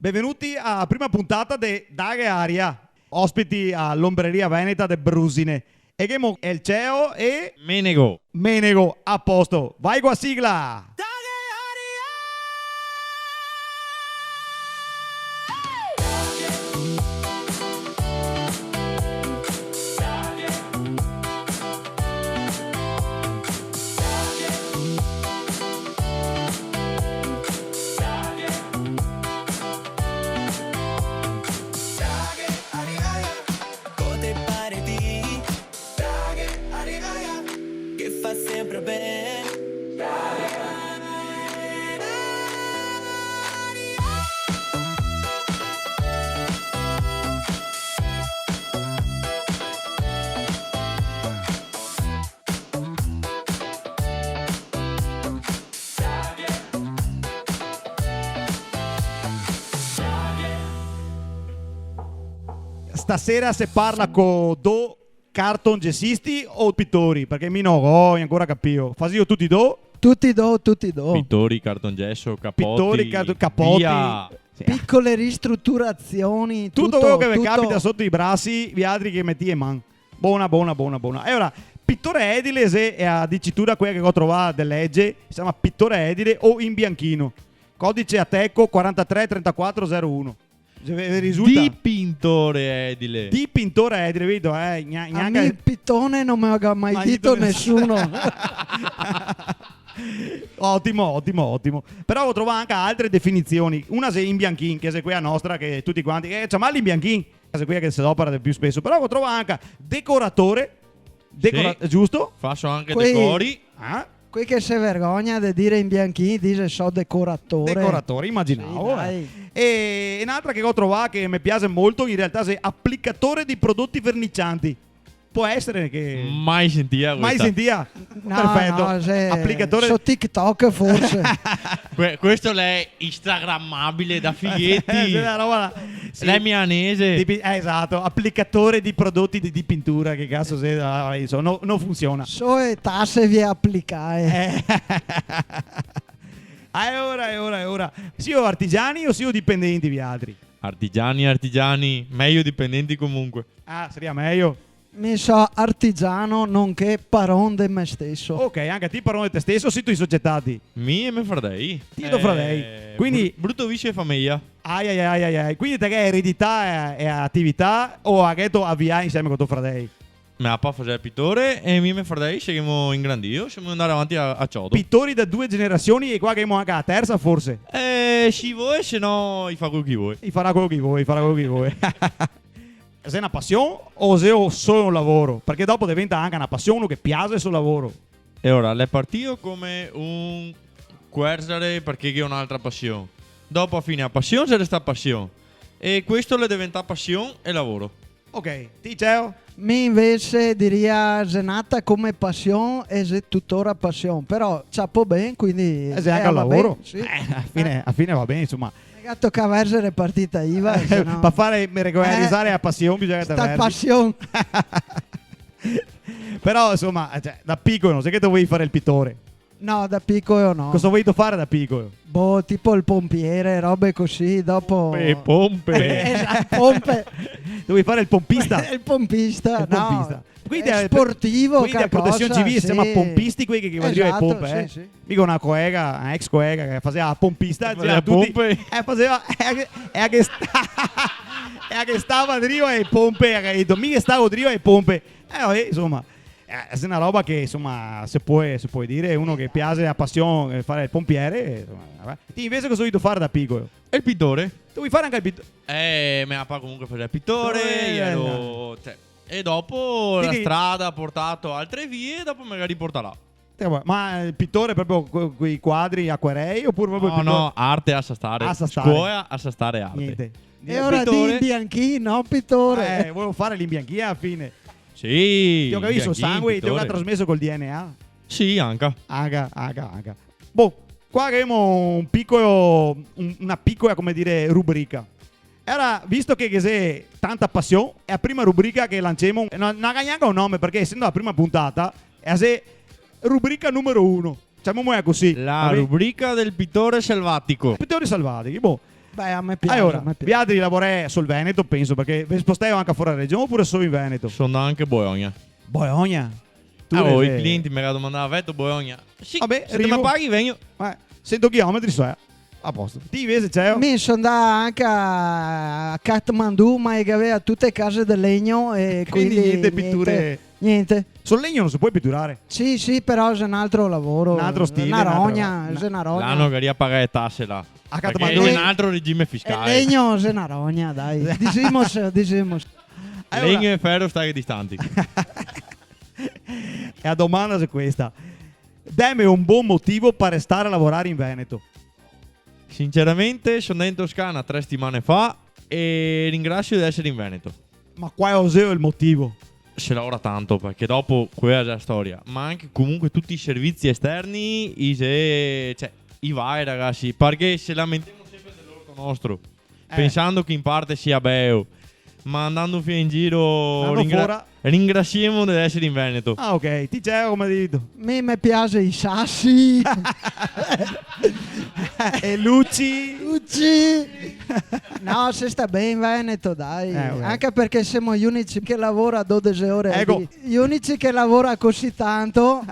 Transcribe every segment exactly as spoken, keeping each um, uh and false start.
Benvenuti a prima puntata de Daghe Aria. Ospiti a l'Ombreria Veneta de Brusine. E ghemo el Ceo e Menego. Menego, a posto. Vai co a sigla! Co te pare ti? Che fa sempre ben. Stasera se parla co do cartongesisti o pitori? Parché mi no go ancora capìo. Fasìo tuti do? Tuti do, tuti do. Pitori, cartongeso, capoti, Pitori, carto-, capoti. Via. Sì. Picole ristruturazioni, tuto, tuto quelo che ve capita soto i brasi, vialtri che metì e man. Bona, bona, bona, bona. E ora, pitore edile, xe, xe a dicitura quela che go trovà de lege, se ciama pitore edile o in bianchino. Codice Ateco quarantatré trentaquatro zero uno. Se ve, ve risulta? Dipintore edile. Dipintore edile, vedo, eh, gna-, A gnanca mi pitone no me ga mai dito nesuno. Otimo, otimo, otimo. Però go trovà anca altre definizioni. Una xe in bianchin, che xe quela nostra che tuti quanti, eh, ciamalo in bianchin. Xe quela che se dopara de più speso. Però go trovà anca decoratore. Decora-, sì. Giusto? Faso anca decori. Ah? Quei che se vergogna de dire in bianchin, dixe: "So decoratore." Decoratore, imaginavo, sì, eh. Dai. E, e n'altra che go trovà che me piaxe molto, in realtà, xe aplicatore di prodoti vernicianti. Pol esare che... Mai sentìa questa. Mai sentìa? No, perfeto. No, xe aplicatore. Su TikTok, forse. Que-, questo l'è instagrammabile da figheti. Xe na roba là. Sì. L'è milanese. Di pi-, eh, esato, aplicatore di prodoti di, di pintura, che caso xe, ah, insoma, no, no funsiona. So e tase vien aplicae. Eh. Ah, e ora, e ora, e ora. Sio artigiani o sio dipendenti vialtri? Artigiani, artigiani, mejo dipendenti comunque. Ah, saria mejo. Mi so artigiano, nonché paron de me steso. Ok, anca ti paron de te steso, sito in società ti? Mi e me fradei. Ti e to fradei. Eh, quindi bru-, bruto visio de fameja. Ai, ai, ai, ai, ai. Quindi te ghe eredità e, e atività o a gheto avià insieme co to fradei? Me papà faseva el pitore e mi e me fradei se ghemo ingrandìo, semo ndà avanti a, a ciodo. Pitori da due generasioni e qua ghemo anca a tersa, forse? Eh, se i vol, se no i fa quel che i vol. I farà quel che i vol, i farà quel che i vol. Xe na pasion o xe o-, solo un lavoro? Parché dopo deventa anca na pasion, uno che piaxe el so lavoro. E ora, l'è partìo come un querzare parché ghe xe un'altra pasion. Dopo, a fine, a pasion xe restà pasion. E questo l'è deventà pasion e lavoro. Ok, ti, Ceo? Mi invese diria xe nata come pasion e xe tutora pasion, però ciapo ben, quindi... Eh, xe anca un lavoro. Eh, va ben, sì. Eh, a fine, a fine va ben, insoma. Me ga tocà verzare partita IVA, se no... Pa fare, me regolarizare, eh, a pasion bisogna che te verzi. Sta pasion. Però, insoma, cioè, da picolo, no xe che te volevi fare el pitore? No, da picolo no. Cosa volevi fare da picolo? Boh, tipo el pompiere, robe cusì, dopo... Pompe, pompe. Eh, esato, pompe. Te volevi fare el pompista? El pompista, no. El pompista. Quindi, eh, sportivo, quindi a protesion civile se ciama pompisti, quei che, che va drio le pompe, eh. Esato, sì, sì. Mi go na colega, na ex colega che faseva la pompista, faseva tuti, pompe. Eh, faseva, e che, e che sta-, e che stava drio le pompe, e che ga dito: "Mi stavo drio le pompe." Eh, va ben, insoma, eh, xe na roba che, insoma, se pol, se pol dire, uno che piaxe la pasion, eh, fare el pompiere, insoma, va ben. Ti invese cosa volevi fare da picolo? El pitore. Te volevi fare anca el pit-... Eh, me papà comunque faseva el pitore, eh, jero, cioè, e dopo la strada ga portà a altre vie e dopo me ga riportà là. Eh, ma el pitore proprio co-, coi quadri, acuarei, opure proprio el pitore? No, no, arte lasa stare. Lasa stare. Scuola, lasa stare arte. Gnente. E ora ti, pitore. Inbianchin, no pitore. Eh, volevo fare l'inbianchin a la fine. Sì, ti go capìo, inbianchin, sangue, ti lo ga trasmeso col DNA? Sì, anca. Anca, anca, anca. Boh, qua ghemo un picolo, un, na picola, come dire, rubrica. Ora, visto che, che ghe xe tanta pasion, xe la prima rubrica che lancemo, no, no ga gnanca un nome, parché esendo la prima puntata, xe la rubrica numero uno. Ciamemola cusì, va ben? La rubrica del pitore salvatico. Pitori salvatichi, boh. Beh, a me piaxe, a me piaxe. Alora, vialtri lavorè sul Veneto, penso, parché ve spostè anca fora region opure solo in Veneto? So ndà anca a Bologna. Bologna? Ah, oh, i clienti me ga domandà: "Veto, Bologna?" "Sì, vabè, se te me paghi, vegno." Eh, sento chilometri so, eh. A posto. Ti invese, Ceo? Mi so ndà anca a Kathmandu, ma che gaveva tute case de legno e quindi, quindi gnente piture. Gnente. Sul legno no se pol piturare. Sì, sì, però xe un altro lavoro. Un altro stile, na rogna, xe na rogna. Là no ghe ga da pagare tase là. A Kathmandu. Parché xe un altro regime fiscale. El legno xe na rogna, dai. Diximo, diximo. Alora, legno e fero, stare distanti. E a domanda xe questa. Deme un bon motivo par restare a lavorare in Veneto. Sinceramente, so ndà in Toscana tre setimane fa e ringrasio de esare in Veneto. Ma qual xe el motivo? Se lavora tanto, parché dopo quela xe la storia, ma anca comunque tuti i servizi esterni, i xe, cioè, i va, ragasi, parché se lamentemo senpre dell'orto nostro, eh, pensando che in parte sia beo, ma andando via in giro, andando ringra-, fora, ringrasiemo de esare in Veneto. Ah, ok. Ti, Ceo, come dito? Mi me piaxe i sasi. E Luci? Luci! No, se sta ben in Veneto, dai. Eh, ok. Anca parché semo i unici che lavora dodese ore al dì. Eco. I unici che lavora cusì tanto.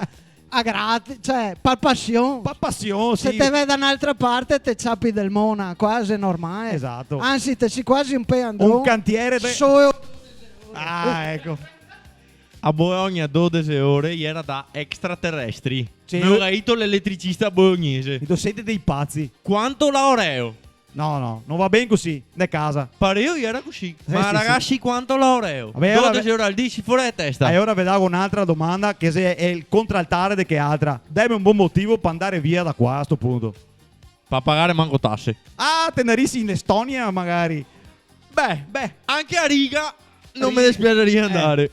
A gratis, cioè, par pasion. Par pasion, sì. Se te ve da n'altra parte te ciapi del mona, qua xe normale. Esato. Ansi, te si quasi un peandron. Un cantiere de... Solo... Ah, eco. A Bologna dodese ore iera da extraterestri. Sì. Me lo ga dito l'eletricista bolognese. I do sete dei pazi. Quanto laoreo? No, no, no va ben cusì, ndè casa. Pareo iera cusì. Sì, ma sì, ragasi, sì. Quanto laoreo? Vabè, alora dodese ore al dì, si fora de testa. E alora ve dago n'altra domanda che xe, xe el contraltare de che altra. Deme un bon motivo par ndare via da qua a sto punto. Par pagare manco tase. Ah, te ndarisi in Estonia, magari. Beh, beh, anca a Riga no me dispiasaria ndare. Eh.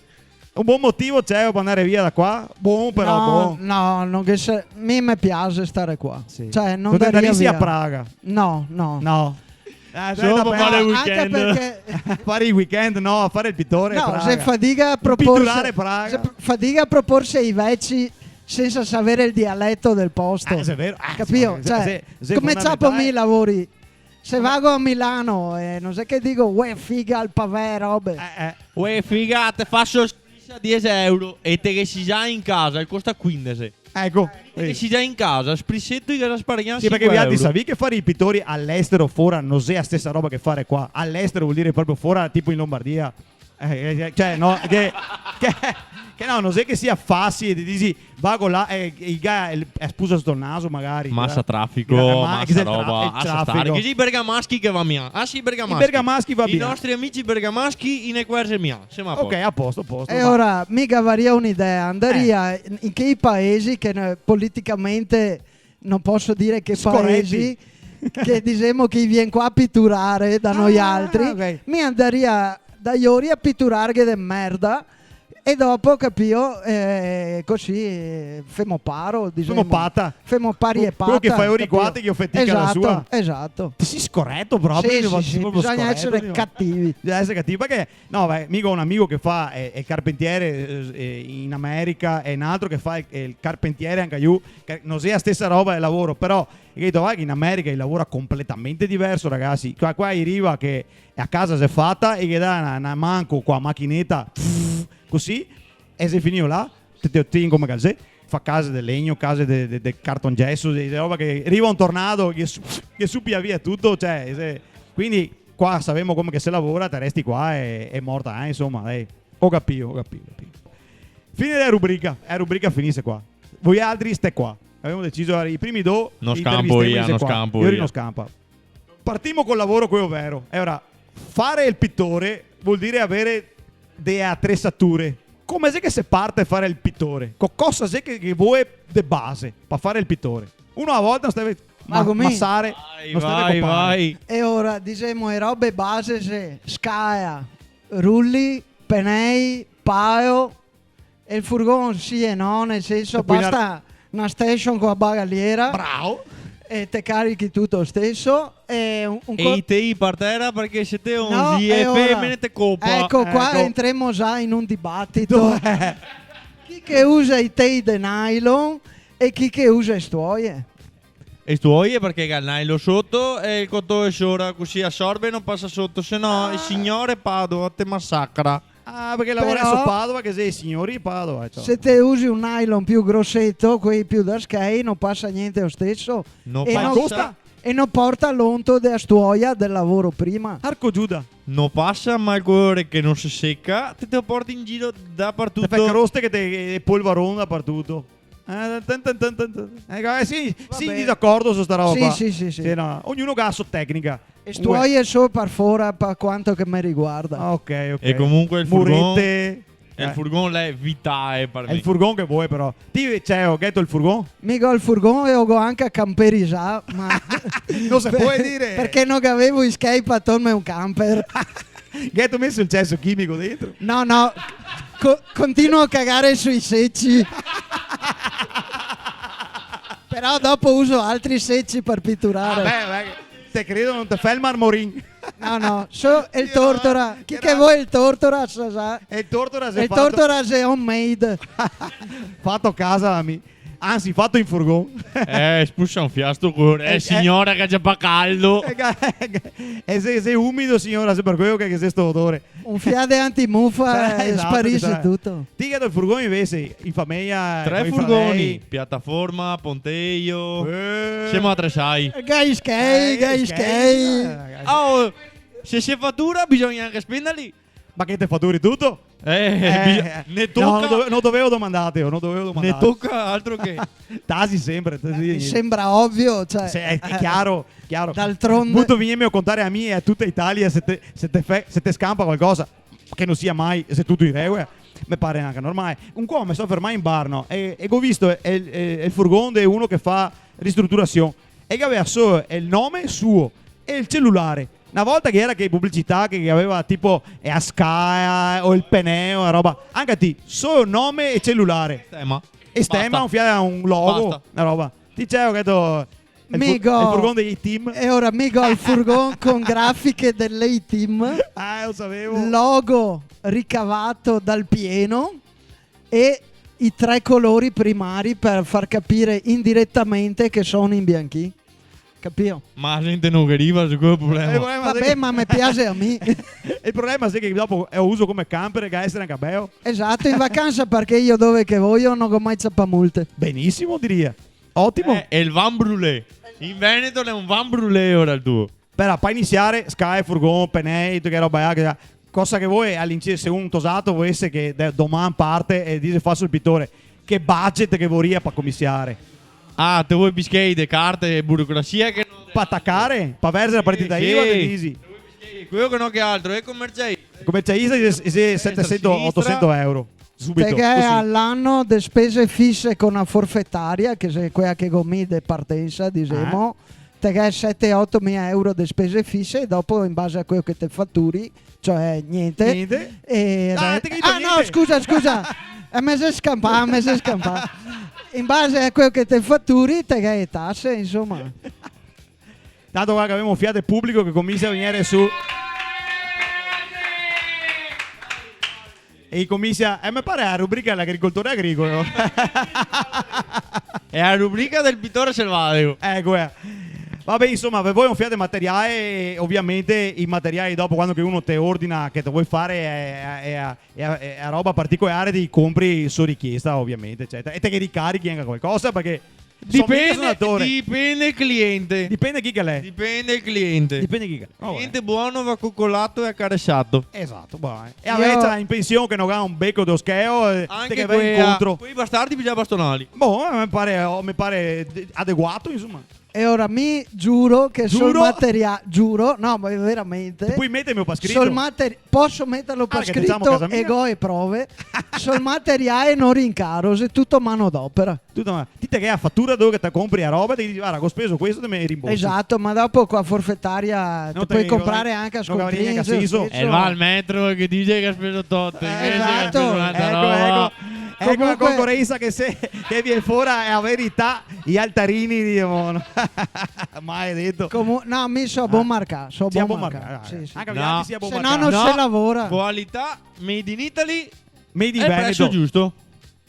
Un bon motivo xe par ndare via da qua? Bon, però, no, bon. No, no, che se, mi me piaxe stare qua. Sì. Cioè, no ndarìa via. Te ndarisi a Praga? No, no. No. Eh, solo par fare el weekend. Anca parché... Fare el weekend, no, a fare el pitore a Praga. No, se fadiga a proporse, piturare Praga. Se fadiga a proporse ai veci sensa savere el dialeto del posto. Eh, xe vero. Eh, capio? Sì, cioè, sì, sì, come ciapo mi i lavori? Se vago a Milano e no xe che digo: "Uè, figa, el pavè, robe." Eh, eh. "Uè, figa, te faso el spris a diese euro", e te ghe si za in casa, el costa quindese. Eco. Te ghe si za in casa, el spriseto i ghe ga spargnà sinque euro. Sì, parché vialtri savì che fare i pitori al'estero, fora, no xe la stesa roba che fare qua. Al'estero vol dire proprio fora, tipo in Lombardia. Eh, eh, cioè, no, che, che, che no, no xe che sia fasie, te disi, vago là, e, e i ga el, e spusa sto naso, magari. Masa trafico, masa roba, el trafico. Che xe i bergamaschi che va mia. Ah, sì, i bergamaschi. I bergamaschi va via. I nostri amici bergamaschi i ne querze mia. Semo a posto. Ok, a posto, a posto, va. E ora, mi gavarìa un'idea, andarìa in, in quei paesi che, eh, politicamente no poso dire che paesi, che disemo che i vien qua a piturare da noialtri, ah, ok, mi andarìa da lori a piturarghe de merda e dopo, capìo, eh, cusì, eh, femo paro, disemo. Femo pata. Femo pari e pata, capìo? Queo che fa lori qua, te ghe fetica da sua. Esato, esato. Te si scoreto proprio. Sì, sì, sì, bisogna esare cativi. Bisogna esare cativi, parché No, beh, mi go un amigo che fa, eh, el carpentiere, eh, in America, e un altro che fa el, el carpentiere anca lu, che no xe la stesa roba de lavoro, però, capìo, va che in America i lavora completamente diverso, ragasi. Qua, qua i riva che la casa xe fata e ghe dà na, na man co la machineta, pff, cusì, e xe finìo là, te, te, te, come che xe, fa case de legno, case de, de, de cartongeso, de, de roba che riva un tornado, che su-, che supia via tuto, cioè, xe, quindi qua savemo come che se lavora, te resti qua e, e morta, eh, insoma, dai. Go capìo, go capìo, go capìo. Fine dea rubrica, la rubrica finise qua. Voialtri stè qua. Gavemo deciso, i primi do... No scampo, intervistemo, no scampo. Lori no scampa. Partimo col lavoro, queo vero. E ora, fare el pitore vol dire avere de atresature. Come xe che se parte a fare el pitore? Co cosa xe che, che vol de base par fare el pitore? Uno a la volta, no steve ma-, masare, no steve copare. Vai, vai. E ora, disemo, e robe base xe scaea, ruli, penei, pao, e el furgon sì e no, nel senso, basta na station co la bagaliera. Bravo. E te carichi tuto steso. E un, un... E co-, i tei par tera, parché se te onzi, no, e ora, femene te copa. Eco, qua entremo za in un dibatito. Chi che usa i tei de nylon e chi che usa e stuoie. E stuoie parché ga el nylon soto e el coton sora, cusì asorbe e no pasa soto, se no el signor Padova te masacra. Ah, parché lavora su Padova, che xe i signori Padova, ciò. Se te usi un nylon più groseto, quei più da schei, no pasa gnente lo steso. No pasa. E no porta l'onto dea stuoia del lavoro prima. Arco Giuda. No pasa, ma el colore che no se seca, te, te lo porti in giro dapartuto. Te fa croste che te, e polvaron dapartuto. Eh, tan, tan, tan, tan, tan. Eco, eh, sì, sì, disacordo su sta roba qua. Sì, sì, sì, sì. Sì, no, ognuno ga la so tecnica. E stuoie solo par fora, par quanto che me riguarda. Ah, ok, ok. E comunque el furgon, murete. El furgon l'è vitae par mi. El furgon che vol, però. Ti, Ceo, gheto el furgon? Mi go el furgon e lo go anca camperizà, ma... No se pol dire. Parché no gavevo i schei par torme un camper. Gheto meso el ceso chimico dentro? No, no. Co-, continuo a cagare sui seci. Però dopo uso altri seci par piturare. Ah, beh, beh, te credo, no te fa el marmorin. No, no, solo el tortora. Chi che vol el tortora, sa, sa. E el tortora xe fato... El tortora xe homemade. Fato a casa, mi. Anzi, fato in furgon. Eh, spusa un fià sto colore. Eh, signora, che xe pa caldo. Eh, eh, eh, xe, xe umido, signora, xe par queo che, che xe sto odore. Un fià de antimufa e sparise tuto. Ti gheto el furgon invese, in fameja, tre furgoni, piataforma, ponteio. Eh. Semo atresai. Ga i schei, ga i schei. Ah, oh, se se fatura bisogna anca spenderli. Ma che te faturi tuto? Eh, ne toca. No, no dove-, no dovevo domandarte, no dovevo domandarte. Ne toca, altro che. Tasi sempre, tasi. Mi sembra ovio, cioè. Sì, xe, xe chiaro, chiaro. D'altronde. Vuto vegnirme a contare a mi e a tuta Italia se te, se te fe-, se te scampa qualcosa, che no sia mai, xe tuto in regola, me pare anca normale. Un co me so fermà in bar, no? E, e go visto el, el, el furgon de uno che fa ristruturasion. E che gaveva solo el nome suo e el celulare. Na volta che ghe gera che publicità che, che gaveva tipo e a Scaia o el Peneo, a roba. Anca ti, solo nome e celulare. Stema. E stema, basta. Un fià, un logo, basta. Na roba. Ti, Ceo, gheto el fur-, el furgon dei A-Team. E ora mi go el furgon con grafiche dei A-Team. Ah, lo savevo. Logo ricavato dal pieno. E i tre colori primari per far capire indiretamente che sono in bianchi. Capio? Ma la gente no ghe riva, xe quel el problema. Eh, el problema xe che... Vabè, ma me piaxe a mi. El problema xe che dopo, eh, lo uso come camper, che ga da esare anca beo. Esato, in vacansa, parché mi dove che voio no go mai ciapà multe. Benisimo, diria. Otimo. Eh, xe el van brulé. In Veneto xe un van brulé ora el tuo. Però, par inisiare, scae, furgon, penei, tute che roba, eh, che, cosa che vol, a l'incir-, se un tosato volese che de-, doman parte e dixe: "Faso el pitore", che budget che voria par cominsiare? Ah, te vol bischei de carte e burocrasia che no... Par tacare? Par verze la partita IVA, te dixi? Sì, sì. Te vol bischei, queo che no che altro, e comerciai-... Comercialista xe, xe setesento, otosento euro. Subito, cusì. Te ghe a l'ano de spese fise co na forfetaria, che xe quea che go mi de partensa, disemo, eh, te ghe sete, otomila euro de spese fise, e dopo, in base a queo che te faturi, cioè gnente. Gnente? E... Dai, re-, te ghe dito gnente. Ah, no, scusa, scusa. Eh, me xe scampà, me xe scampà. In base a queo che te faturi, te ghe e tase, insoma. Tanto qua che gavemo fià de publico che cominsia a vegnere su. E cominsia, eh, me pare la rubrica de l'agricoltore agricolo. Xe la rubrica del pitore selvatico. Eco, eh. Vabè, insoma, ve vol un fià de materiale, e ovviamente i materiali dopo, quando che uno te ordina, che te vol fare, xe, xe, xe, xe, xe roba particolare, te i compri su richiesta, ovviamente, ecetera. E te ghe ricarichi anca qualcosa, parché Dipende, dipende el cliente. Dipende chi che l'è. Dipende el cliente. Dipende chi che l'è. Oh, eh. Cliente buono va coccolato e accaresato. Esato, bon, eh. E la vecia in pension che no ga un beco de scheo, eh, te ghe va incontro. Anche quea. Quei bastardi bisogna bastonarli. Bon, eh, me pare, oh, me pare de-, adeguato, insoma. E ora mi giuro che sul materia-, giuro, no, ma veramente. Te pol metermelo par scrito? Sul materi-, poso meterlo par scrito e go e prove. Sul materiale no rincaro, xe tuto manodopera. Tuto ma-, ti te ghe la fatura dove che te compri la roba e te dixi: "Varda, go speso questo, te me rimborsi." Esato, ma dopo co la forfetaria te pol comprare anca a scontrigno, no te ghe riva gnanca a senso. E va al metro che dixe che ga speso tot, invese che ga speso un'altra roba. Esato. Eco, eco. Eco la concorensa che se, che vien fora, xe la verità, i altarini, dixemo, no? Maledeto. Comu-, no, mi so bon marcà, so bon marcà. Sì, sì. Anca vialtri si bon marcà. Se no no se lavora. Qualità made in Italy. Made in Veneto. E el preso giusto.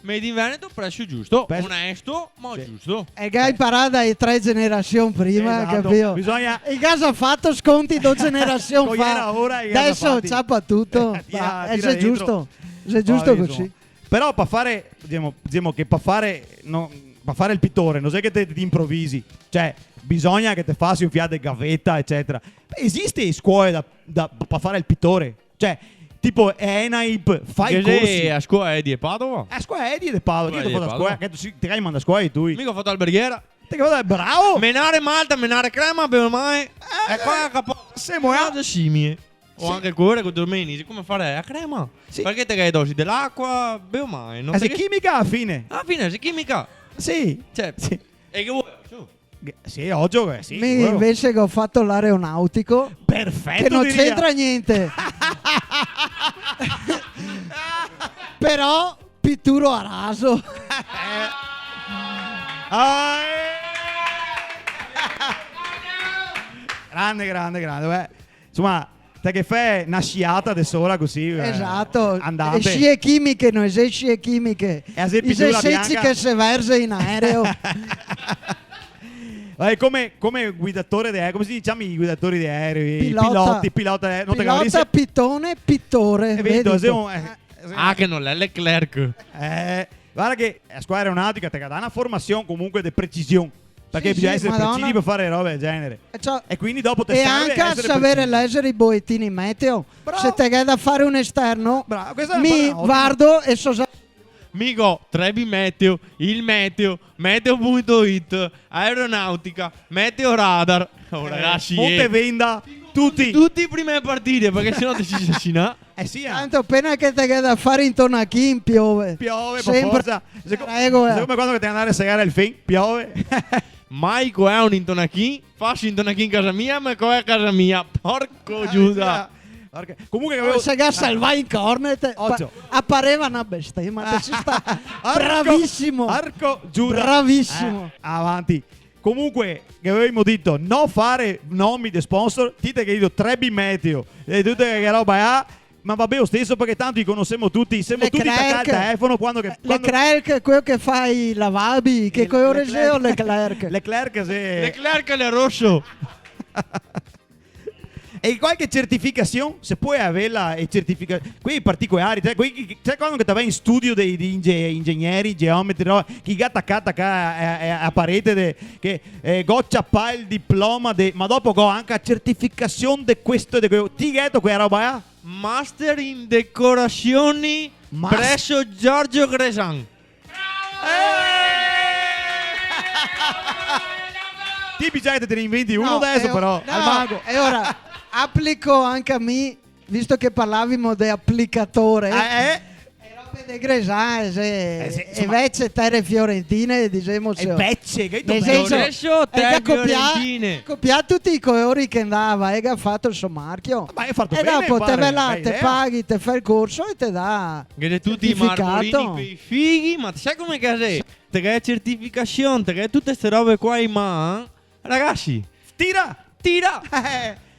Made in Veneto, preso giusto, onesto, ma giusto. E che ga inparà da le tre generasion prima, capìo? Esato, bisogna... E che ga fato sconti do generasion fa. Co iera ora, i ga fati. Deso ciapa tuto. Eh, tira, tira dentro. Ma xe giusto, xe giusto cusì. Però par fare, dixemo, dixemo che par fare, no, par fare el pitore, no xe che te, te inprovisi. Cioè, bisogna che te fasi un fià de gaveta, ecetera. Esiste scoe da, da, par fare el pitore? Cioè, tipo, ENAIP, fa i corsi. Che xe a scoa Edie de Padova? A scoa Edie de Padova, che te ga fato a scoa, che te si, te ga mandà a scoa e tu? Mi go fato alberghiera. Te ga fato, bravo! Menare malta, menare crema, bevo mai. Eh, e qua, eh, capo-, semo, eh, cose simili. O anche el cuore co dormeni, sicome fare a crema. Sì. Parché te ga i dosi de l'acua, bevo mai, no? Eh, xe chimica a la fine. A la fine xe chimica. Sì. Cioè, sì. E che vuoi? Su. Che, sì, ovio che sì, sicuro. Mi invese che go fato l'aeronautico. Perfeto, che no diria. C'entra gnente. Però pituro a raso. Eh. Ah, eh. Grande, grande, grande, beh. Insoma, te ghe fè na sciata de sora cusì, eh, esato. Andante. E scie chimiche, no, e xe scie chimiche. E a xe pitura bianca. I xe seci che se verxe in aereo. Eh, come, come guidatore de, come se ciama i guidatori de aerei? Pilota. Piloti, pilota, eh, no te capissi. Pilota, pitone, pitore, vedi? Xe un, eh, Ah, che no l'è Leclerc. Eh, varda che a scola aeronautica te ga da na formasion comunque de precision. Parché bisogna esare precisi par fare robe del genere. E ciò, e quindi dopo te serve anca esare precisi. E savere lèxare i boletini meteo. Bravo. Se te ghè da fare un esterno, mi vardo e so za. Mi go Trebi Meteo, il meteo, meteo punto it, aeronautica, meteo radar. Oh, ragazzi, Monte Venda, tuti. Tuti prima de partire, parché se no te si sasinà. Eh sì, eh. Tanto apena che te ghè da fare in Tonachin, piove. Piove, par forsa. Sempre. Regola. Xe come quando che te ndè a segare el fen, piove. Mai co xe un in Tonachin, faso in Tonachin casa mia, ma co xe casa mia. Porco Giuda. Ah, sì, eh. Porca, comunque... Oh, gavevo, se ga salvà in cornet, pa-, pareva na bestemia, te si stà bravisimo. Porco Giuda. Bravisimo. Eh, avanti. Comunque, che gavevimo dito, no fare nomi de sponsor, ti te ghe dito Trebi Meteo, e tute che roba là, ma va ben lo steso, parché tanto i conosemo tuti, semo tuti tacai al telefono quando che, quando... Leclerc, queo che fa i lavabi, che colore xe Leclerc? Leclerc xe... Leclerc l'è roso. E qualche certificasion, se pol averla, e certifica-, quei particolari, cioè, quei che, cioè, quando che te va in studio dei, dei inge-, ingegneri, geometri, no? Che i ga tacà, tacà a, a, a parete de, che, eh, go ciapà el diploma de, ma dopo go anca a certificasion de questo e de queo. Ti gheto quea roba là? Master in decorazioni presso Giorgio Gresan. Eh! Ti bisogna che te ne inventi uno deso, però, al mago. No, e ora aplico anca mi, visto che parlavimo de aplicatore. Eh, eh? E robe de Gresan, xe, eh, sì, e insoma, vece tere fiorentine, dixemo, xe vece, che... Nel senso, deso, eh, tere fiorentine. Che ga copià, copià tuti i colori che ndava, e ga fato el so marchio. Ma ga fato ben, pare, bela idea. E dopo te ve là, te paghi, te fè el corso e te dà certificato. Che xe tuti i marmorini pe i fighi, ma te sa come che xe? Te ghè certificasion, te ghè tute ste robe qua in man, ragazzi. Tira! Tira!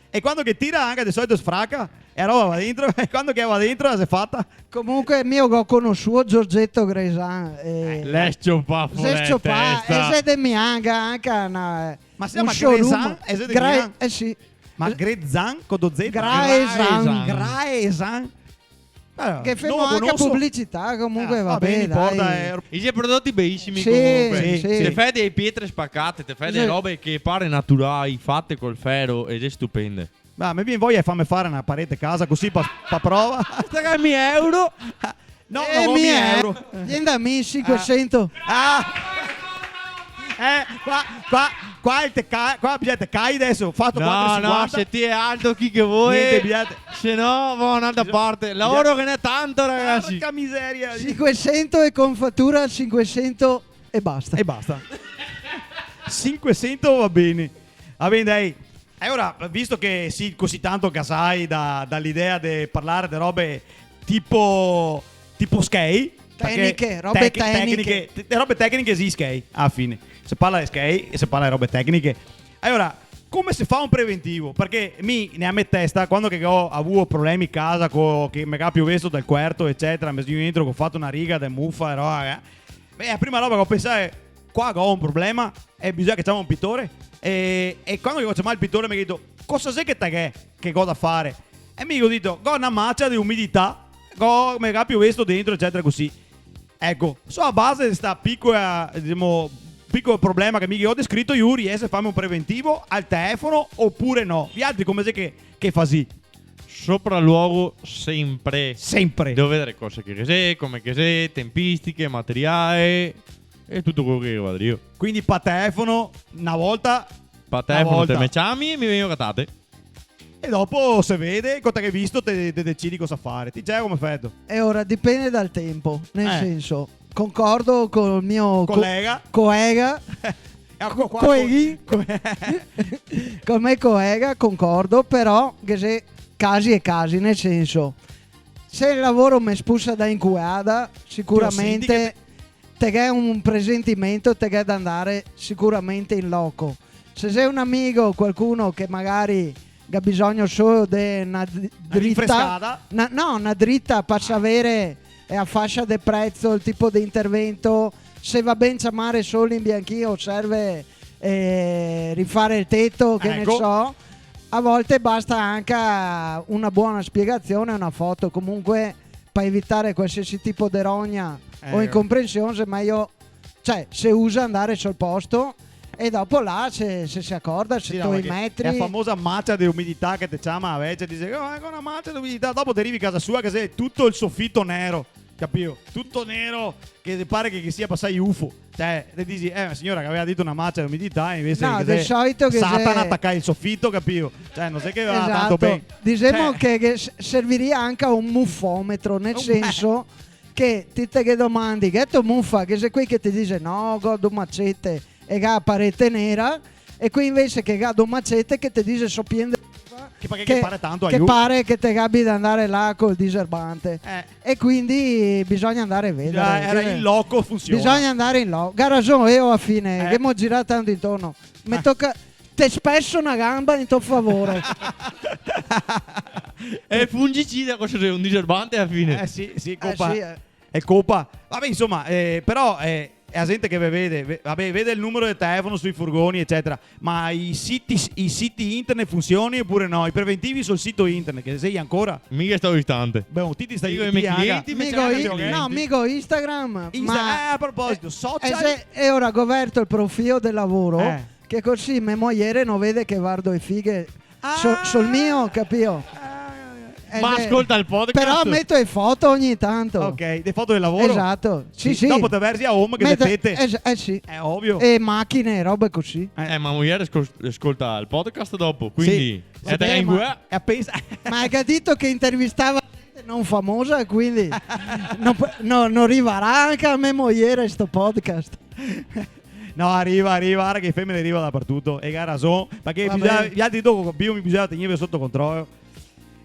E quando che tira, anca de solito sfraca, e a roba va dentro, e quando che va dentro, la xe fata. Comunque, mi go conosuo Giorgetto Gresan, eh, l'è s-ciopà fora de testa. L'è s-ciopà, e xe de Mianga, anca na, eh, ma se ciama Gresan, e xe de Mianga? Eh, sì. Ma Grezan, co do Z? Graesan. Graesan. Graesan. Eh, che femo anca publicità, comunque, eh, va ben, dai. I xe prodoti belisimi, comunque. Sì, sì. Te fè dee pietre spacate, te fè dee robe che pare naturai, fate col fero, e xe stupende. Ma me vien voia de farme fare na parete casa, cusì pa, pa prova. Sta che mi euro. No, eh, no go mia euro. Vien da mi, sinquesento. Ah. Eh, qua, qua, qua el te ca-, qua bisogna te cai deso, fato quatro e sinquanta. No, no, se ti xe alto chi che vol. Gnente, bisogna te... Se no, va un'altra parte. Laoro che n'è tanto, ragazzi. Porca miseria. Sinquesento e con fatura sinquesento e basta. E basta. Sinquesento va ben. Va ben, dai. E ora, visto che si cusì tanto gasai da, da l'idea de parlare de robe tipo, tipo schei, parché tecniche, robe tec-, tecniche. Tecniche, te-, robe tecniche sì, schei, a la fine. Se parla de schei e se parla de robe tecniche. E ora, Come se fa un preventivo? Parché mi, nea me testa, quando che go avuo problemi casa, co, che me ga piovesto dal cuerto, ecetera, me son dentro, che go fato na riga de mufa, e roba, eh. Beh, la prima roba che go pensà xe, "Qua go un problema, e bisogna che ciamo un pitore." E, e quando che go ciamà el pitore, me ga dito, "Cosa xe che te ghè che go da fare?" E mi go dito, "Go na macia de umidità, go, me ga piovesto dentro, ecetera, cusì." Eco, so a base de sta picola, disemo, picolo problema che mi go descrito, lu riese a farme un preventivo al telefono opure no? Vialtri come xe che, che fasì? Sopraluogo sempre. Sempre. Devo vedere cosa che xe, come che xe, tempistiche, materiale e tuto quelo che va drio. Quindi pa telefono na volta, pa telefono na volta. Te me ciami e mi vegno a catarte. E dopo se vede, co te ghe visto, te, te decidi cosa fare. Ti, Geo, come feto? E ora dipende dal tempo, nel Eh. senso, concordo col mio co-, Colega. colega, Eco qua, coeghi, co-, col me coega, concordo, però ghe xe casi e casi, nel senso, se el lavoro me spusa da incuada, Ti lo senti che sicuramente te ghe un presentimento, te ghe da ndare sicuramente in loco. Se xe un amigo, qualcuno che magari ga bisogno solo de na d-, Na drita, rinfrescada? na, no, na drita par savere, eh, la fascia de prezo, el tipo de intervento, se va ben ciamare solo in bianchino, serve, eh, rifare el teto, che ne Eco. so. A volte basta anca na bona spiegazione, na foto, comunque, par evitare qualsiasi tipo de rogna Eh, o incomprension, xe mejo, cioè, se usa ndare sul posto e dopo là se, se, se acorda, se Sì, no, toi i parché metri. xe la famosa macia de umidità che te ciama la vecia e dixe, "Oh, eco na macia de umidità." Dopo te rivi casa sua che xe tuto el sofito nero, capìo? Tuto nero, che pare che, che sia pasà i ufo. Cioè, te dixi, "Eh, la siora che gaveva dito na macia de umidità, invese No, che de xe solito che Satana xe tacà el sofito", capìo? Cioè, no xe che va tanto Esato. ben. Disemo Cioè che, che s-, serviria anca un mufometro, nel Un senso che ti te ghe domandi, "Gheto mufa?" Che xe quei che te dixe, "No, go do macete", e ga la parete nera, e quei invese che ga do macete che te dixe, "So pien de mufa", Che parché che che pare tanto, che aiù. pare che te gabi da ndare là col diserbante. Eh. E quindi bisogna ndare a vedare, Già, era che in loco, funsiona. Bisogna ndare in loco. Ga rason, eo a fine, Eh. che ghemo girà tanto intorno. Me Eh. toca, te speso na gamba in to favore. Xe fungicida, cosa xe? Un diserbante a la fine. Eh, sì, sì, Eh, copa. sì, eh. Xe copa. Vabè, insoma, eh, però, eh, xe la zente che ve vede, ve-, vabè, vede el numero del telefono sui furgoni, ecetera. Ma i siti, i siti internet funsiona opure no? I preventivi sul sito internet, che xe ancora? Mi che sto distante. Beh, ti, ti stai Digo, i me ti, clienti, me Mi cerca go i-, i clienti. no, mi go Instagram, Insta-, ma eh, a proposito, eh, social? eh, se, e ora go verto el profilo del lavoro, Eh. che cusì me mojere no vede che vardo le fighe Ah. so-, sul mio, capìo? Ah. Eh, Ma eh, ascolta el podcast. Però meto le foto ogni tanto. Ok, le foto del lavoro? Esato, sì, Sì, sì. dopo te verzi a home che Meto, le tete. eh, eh, sì. Xe ovio. E machine, robe cusì. Eh, ma mojere ascol-, ascolta el podcast dopo, Sì. quindi Vabbè, se te ma inguè- E la pensa Ma ga dito che intervistava gente non famosa, quindi no po-, no, no rivarà anca a me mojere sto podcast. No, riva, riva, varda che le femene riva dapartuto, e ga rason, parché Vabbè. bisogna, i altri do-, mi bisogna tegnirve soto controlo.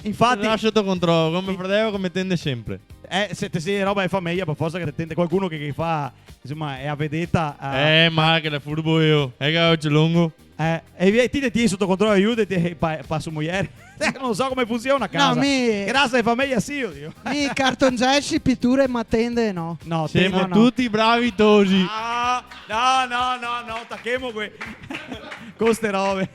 Infati Te ga soto controlo, come in- fradeo che me tende sempre. Eh, se te si roba de fameja, par forsa che te tende qualcuno che, che fa, insoma, xe la vedeta a Eh, ma che l'è furbo eo, eh, che ocio longo. Eh, e via, ti te tien soto controlo, aiutati, eh, pa, pa so mojere. Eh, no so come funsiona a casa. No, mi Che rasa de fameja sì, odio. Mi cartongesi, piture, ma tende no. No, Semo tende no. tuti bravi tosi. Ah, no, no, no, no, tachemo que-, co ste robe.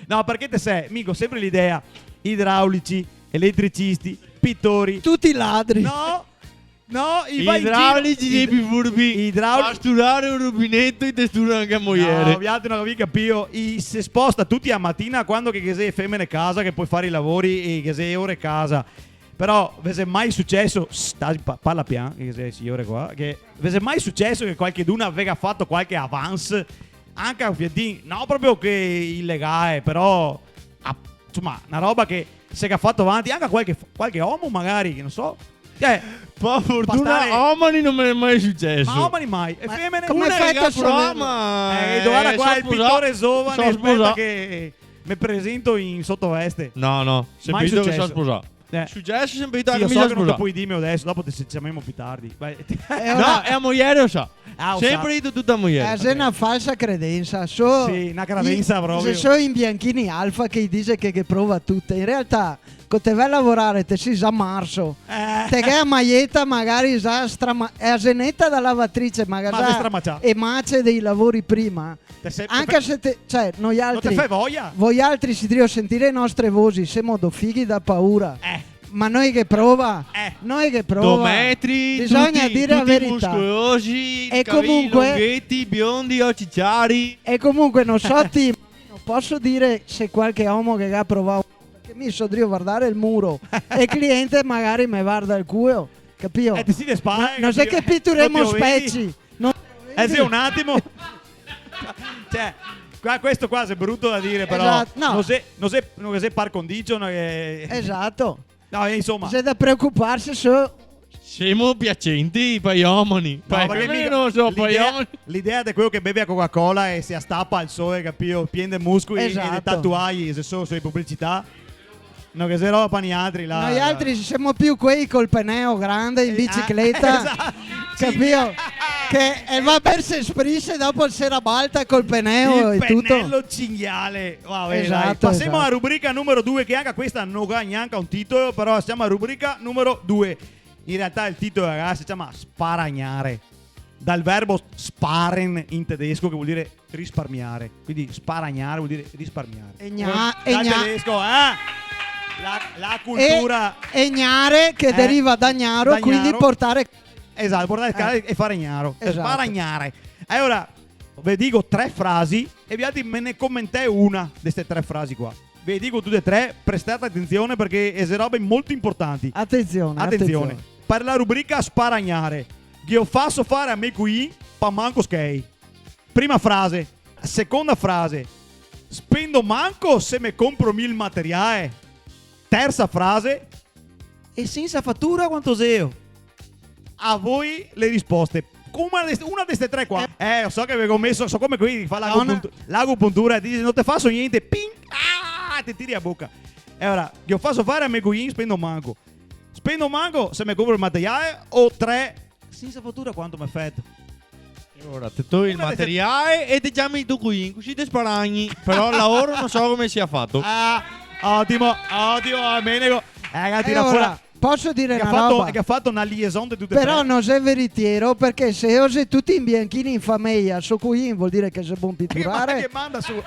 No, parché te sè, mi go sempre l'idea, idraulici, eletricisti, pitori. Tuti ladri. No, no, i va in giro. Idraulici i xe i pì furbi. Idraul- Pa sturare un rubineto i te stura anca a mojere. No, vialtri no gavì capìo. I se sposta tuti a matina quando che, che xe femene casa, che pol fare i lavori e che xe ore casa. Però, ve xe mai suceso, sta, pa-, parla pian, che xe siore qua, che ve xe mai suceso che qualcheduna vega fato qualche avance, anca un fiatin, no proprio che ilegale, però, a-, insoma, na roba che se ga fato avanti, anca qualche, qualche omo magari, che no so, cioè, Pa fortuna, pa stare omani no me xe mai suceso. Ma omani mai, e Ma femene? come Una fai a riga saverlo? proma, Eh, eh, varda qua so el sposà, pitore zovane, so aspeta sposà. che me presento in sotoveste. No, no, se Mai vedo che so suceso. sposà. Eh. Suceso, senpre dito: "Ah, che mi so sposà." Sì, lo so che no te pol dirmelo deso, dopo te se ciamemo pì tardi. Vai. Eh, no, ora xe a mojer, lo sa. Ah, lo sa. Senpre dito tuto a mojer. Eh, xe na falsa credensa, so... Sì, na credensa proprio. Se so i bianchini alfa che i dixe che, che prova tute. In realtà, co te ve a lavorare, te si za marso. Eh. Te ghe a maieta magari za strama-, e a zeneta da lavatrice, magari... Ma za xe stramacià. E mace dei lavori prima. Te se-, te... Anca se te, cioè, noialtri... No te fa voia. Voialtri si drio sentire e nostre vosi, semo do fighi da paura. Eh. Ma no xe che prova. Eh. No xe che prova. Do metri, bisogna dire la verità. Tuti, tuti muscolosi, capei longheti, biondi, oci ciari. E comunque no so ti, no poso dire se qualche omo che ga provà, parché mi so drio vardare el muro e el cliente magari me varda el culo, capìo? Eh, te si de spale, capìo? No, no xe che pituremo speci. No te lo vedi? Eh, sì, un atimo. Cioè, qua, questo qua xe bruto da dire, però. Esato, no. No xe, no xe, no xe par condicio, no xe... Esato. No, eh, insoma. Xe da preocuparse, so. Semo piacenti pa i omeni. No, parché mica, no so, pa i omeni. L'idea, l'idea de queo che beve a Coca-Cola e se a stapa al sole, capìo? Pien de muscoli e de tatuai, xe solo, solo in publicità. Esato. No, che xe roba pa nialtri, là. Noialtri semo pì quei col peneo grande in bicicleta, eh, esato. Capìo? Sì. Che el va a berse spritz e dopo el se rabalta col peneo e tuto. Il pennello cinghiale. Va ben, dai. Esato, esato. Pasemo a la rubrica numero due, che anca questa no ga gnanca un titolo, però semo a la rubrica numero due. In realtà el titolo, ragasi, se ciama Sparagnare. Dal verbo sparen in tedesco, che vol dire risparmiare. Quindi sparagnare vol dire risparmiare. E gna-, eh, e dal gna-, tedesco, eh? La, la cultura, e, e gnare, che deriva da gnaro, da gnaro, quindi portare. Esato, portare a casa e fare gnaro. Esato. Sparagnare. Alora, ve digo tre frasi e vialtri me ne comentè una de ste tre frasi qua. Ve digo tute e tre, prestate atension parché xe robe molto importanti. Atension, atension. Atension. Par la rubrica sparagnare. Ghe o faso fare a me cuin, pa manco schei. Prima frase. Seconda frase. Spendo manco se me compro mi el materiae. Tersa frase. E sensa fatura quanto xeo? A voi le risposte. Come le, una de ste tre qua. Eh. Eh, so che ve go meso, so come quei che fa l'acupuntu-, l'acupuntura e te dixe: "No te faso gnente", ping, ah, te tiri a boca. E alora, ghe o faso fare a me cuin, spendo manco. Spendo manco se me compro el materiae, o tre, sensa fatura quanto me feto? E alora te toi el materiae e te ciami to cuin, cusì te sparagni. Però el laoro no so come sia fato. Ah, otimo, otimo, Menego. Eh, che ga tirà fora. Poso dire na roba? Che ga fato, che ga fato na liaison de tute e tre. Però no xe veritiero, parché se o xe tuti inbianchini in fameja, so cuin vol dire che xe bon piturare. Che ma-, che manda so,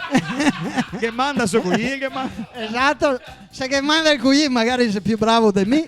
che manda so cuin, che ma- Esato, se che manda el cuin magari xe pì bravo de mi.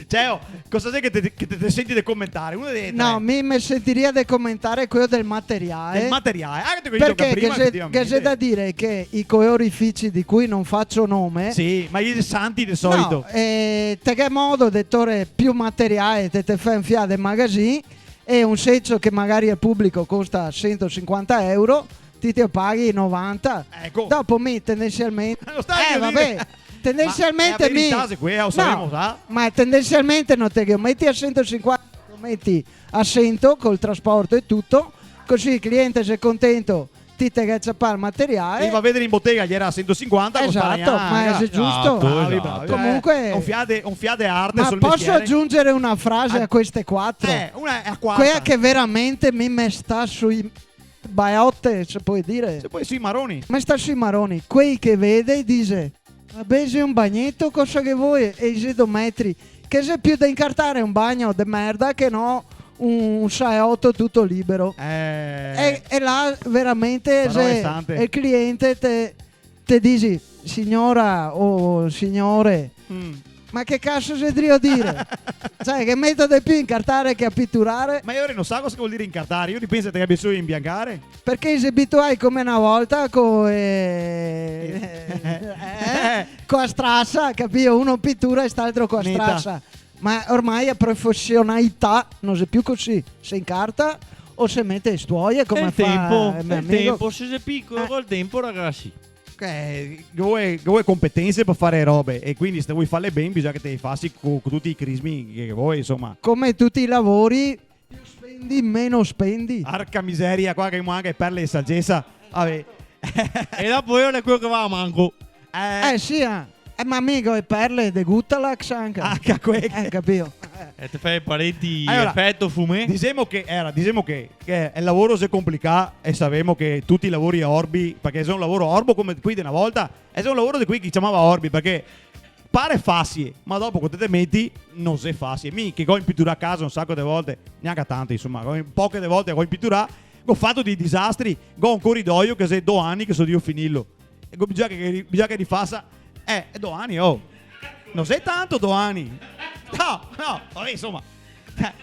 Cioè, oh, cosa xe che te, che te, te senti de comentare? Una de... No, mi me sentiria de comentare queo del materiae. Del materiae. Ah, che te go dito prima, efetivamente. Parché ghe xe, ghe xe da dire che i coeorifici de cui no faso nome... Sì, ma i xe santi de solito. No, eh, te ghe modo de tore pì materiae, te, te fè un fià de magazin, e un secio che magari al publico costa sento sinquanta euro, ti te lo paghi novanta. Eco. Dopo mi tendensialmente... Lo sta drio dire. Eh, va ben. Tendensialmente mi... Ma xe la verità, xe quea, lo savemo, sa? No, ma tendensialmente no te ghe lo meti a sento sinquanta, te lo meti a sento col trasporto e tuto, cusì el cliente xe contento, ti te ghe ciapà el materiae. E va a vedare in botega, ghe jera a sento sinquanta, costava gnanca. Esato, ma xe giusto. Ah, bravi, bravi. Comunque... Eh, un fià de, un fià de arte sul mestiere. Ma poso agiungere una frase a queste quatro? Eh, una, a quarta. Quea che veramente mi me sta sui baote, se pol dire. Se pol, sui maroni. Me sta sui maroni. Quei che vede e dixe: "Ma ben, xe un bagneto, cosa che te vol?" E i xe do metri. Che xe pì da incartare un bagno de merda che no un, un saeoto tuto libero. Eh. E, e là veramente xe, el cliente te, te dixi: "Signora o signore, ma che caso xe drio dire?" Cioè, che meto de pì incartare che a piturare. Ma mi no so cosa che vol dire incartare, mi penso che te gabia solo inbiancare. Parché i xe abituai come na volta co, eh, eh, co a strasa, capìo? Uno pitura e st'altro co a strasa. Neta. Ma ormai a profesionalità no xe pì cusì. Se incarta o se mete e stuoie, come fa el me amigo. E el tempo, el tempo, se xe picolo, col tempo, ragasi. Eh, ghe vol, ghe vol competense par fare robe, e quindi se te vol farle ben bisogna che te le fasi co, co tuti i crismi che, che te vol, insoma. Come tuti i lavori, pì spendi, meno spendi. Porca miseria, qua che gavemo anca e perle de sagesa. Vabè. E dopo mi xe queo che va a manco. Eh. Eh, sì, eh. Eh, ma mi go e perle de Gutalax anca. Anca quele. Eh, capìo? E te fè parenti efeto fumé? Alora, disemo che, alora, disemo che, che el lavoro xe complicà e savemo che tuti i lavori orbi, parché xe un lavoro orbo come quei de na volta, e xe un lavoro de quei che i ciamava orbi, parché pare fasie, ma dopo co te te meti no xe fasie. Mi che go inpiturà casa un saco de volte, gnanca tante, insoma, go in-, poche de volte go inpiturà, go fato dei disastri, go un coridoio che xe do ani che so drio finirlo. E go, bisogna che, bisogna che rifasa, eh, do ani, oh. No xe tanto do ani. No, no, vabè, insoma.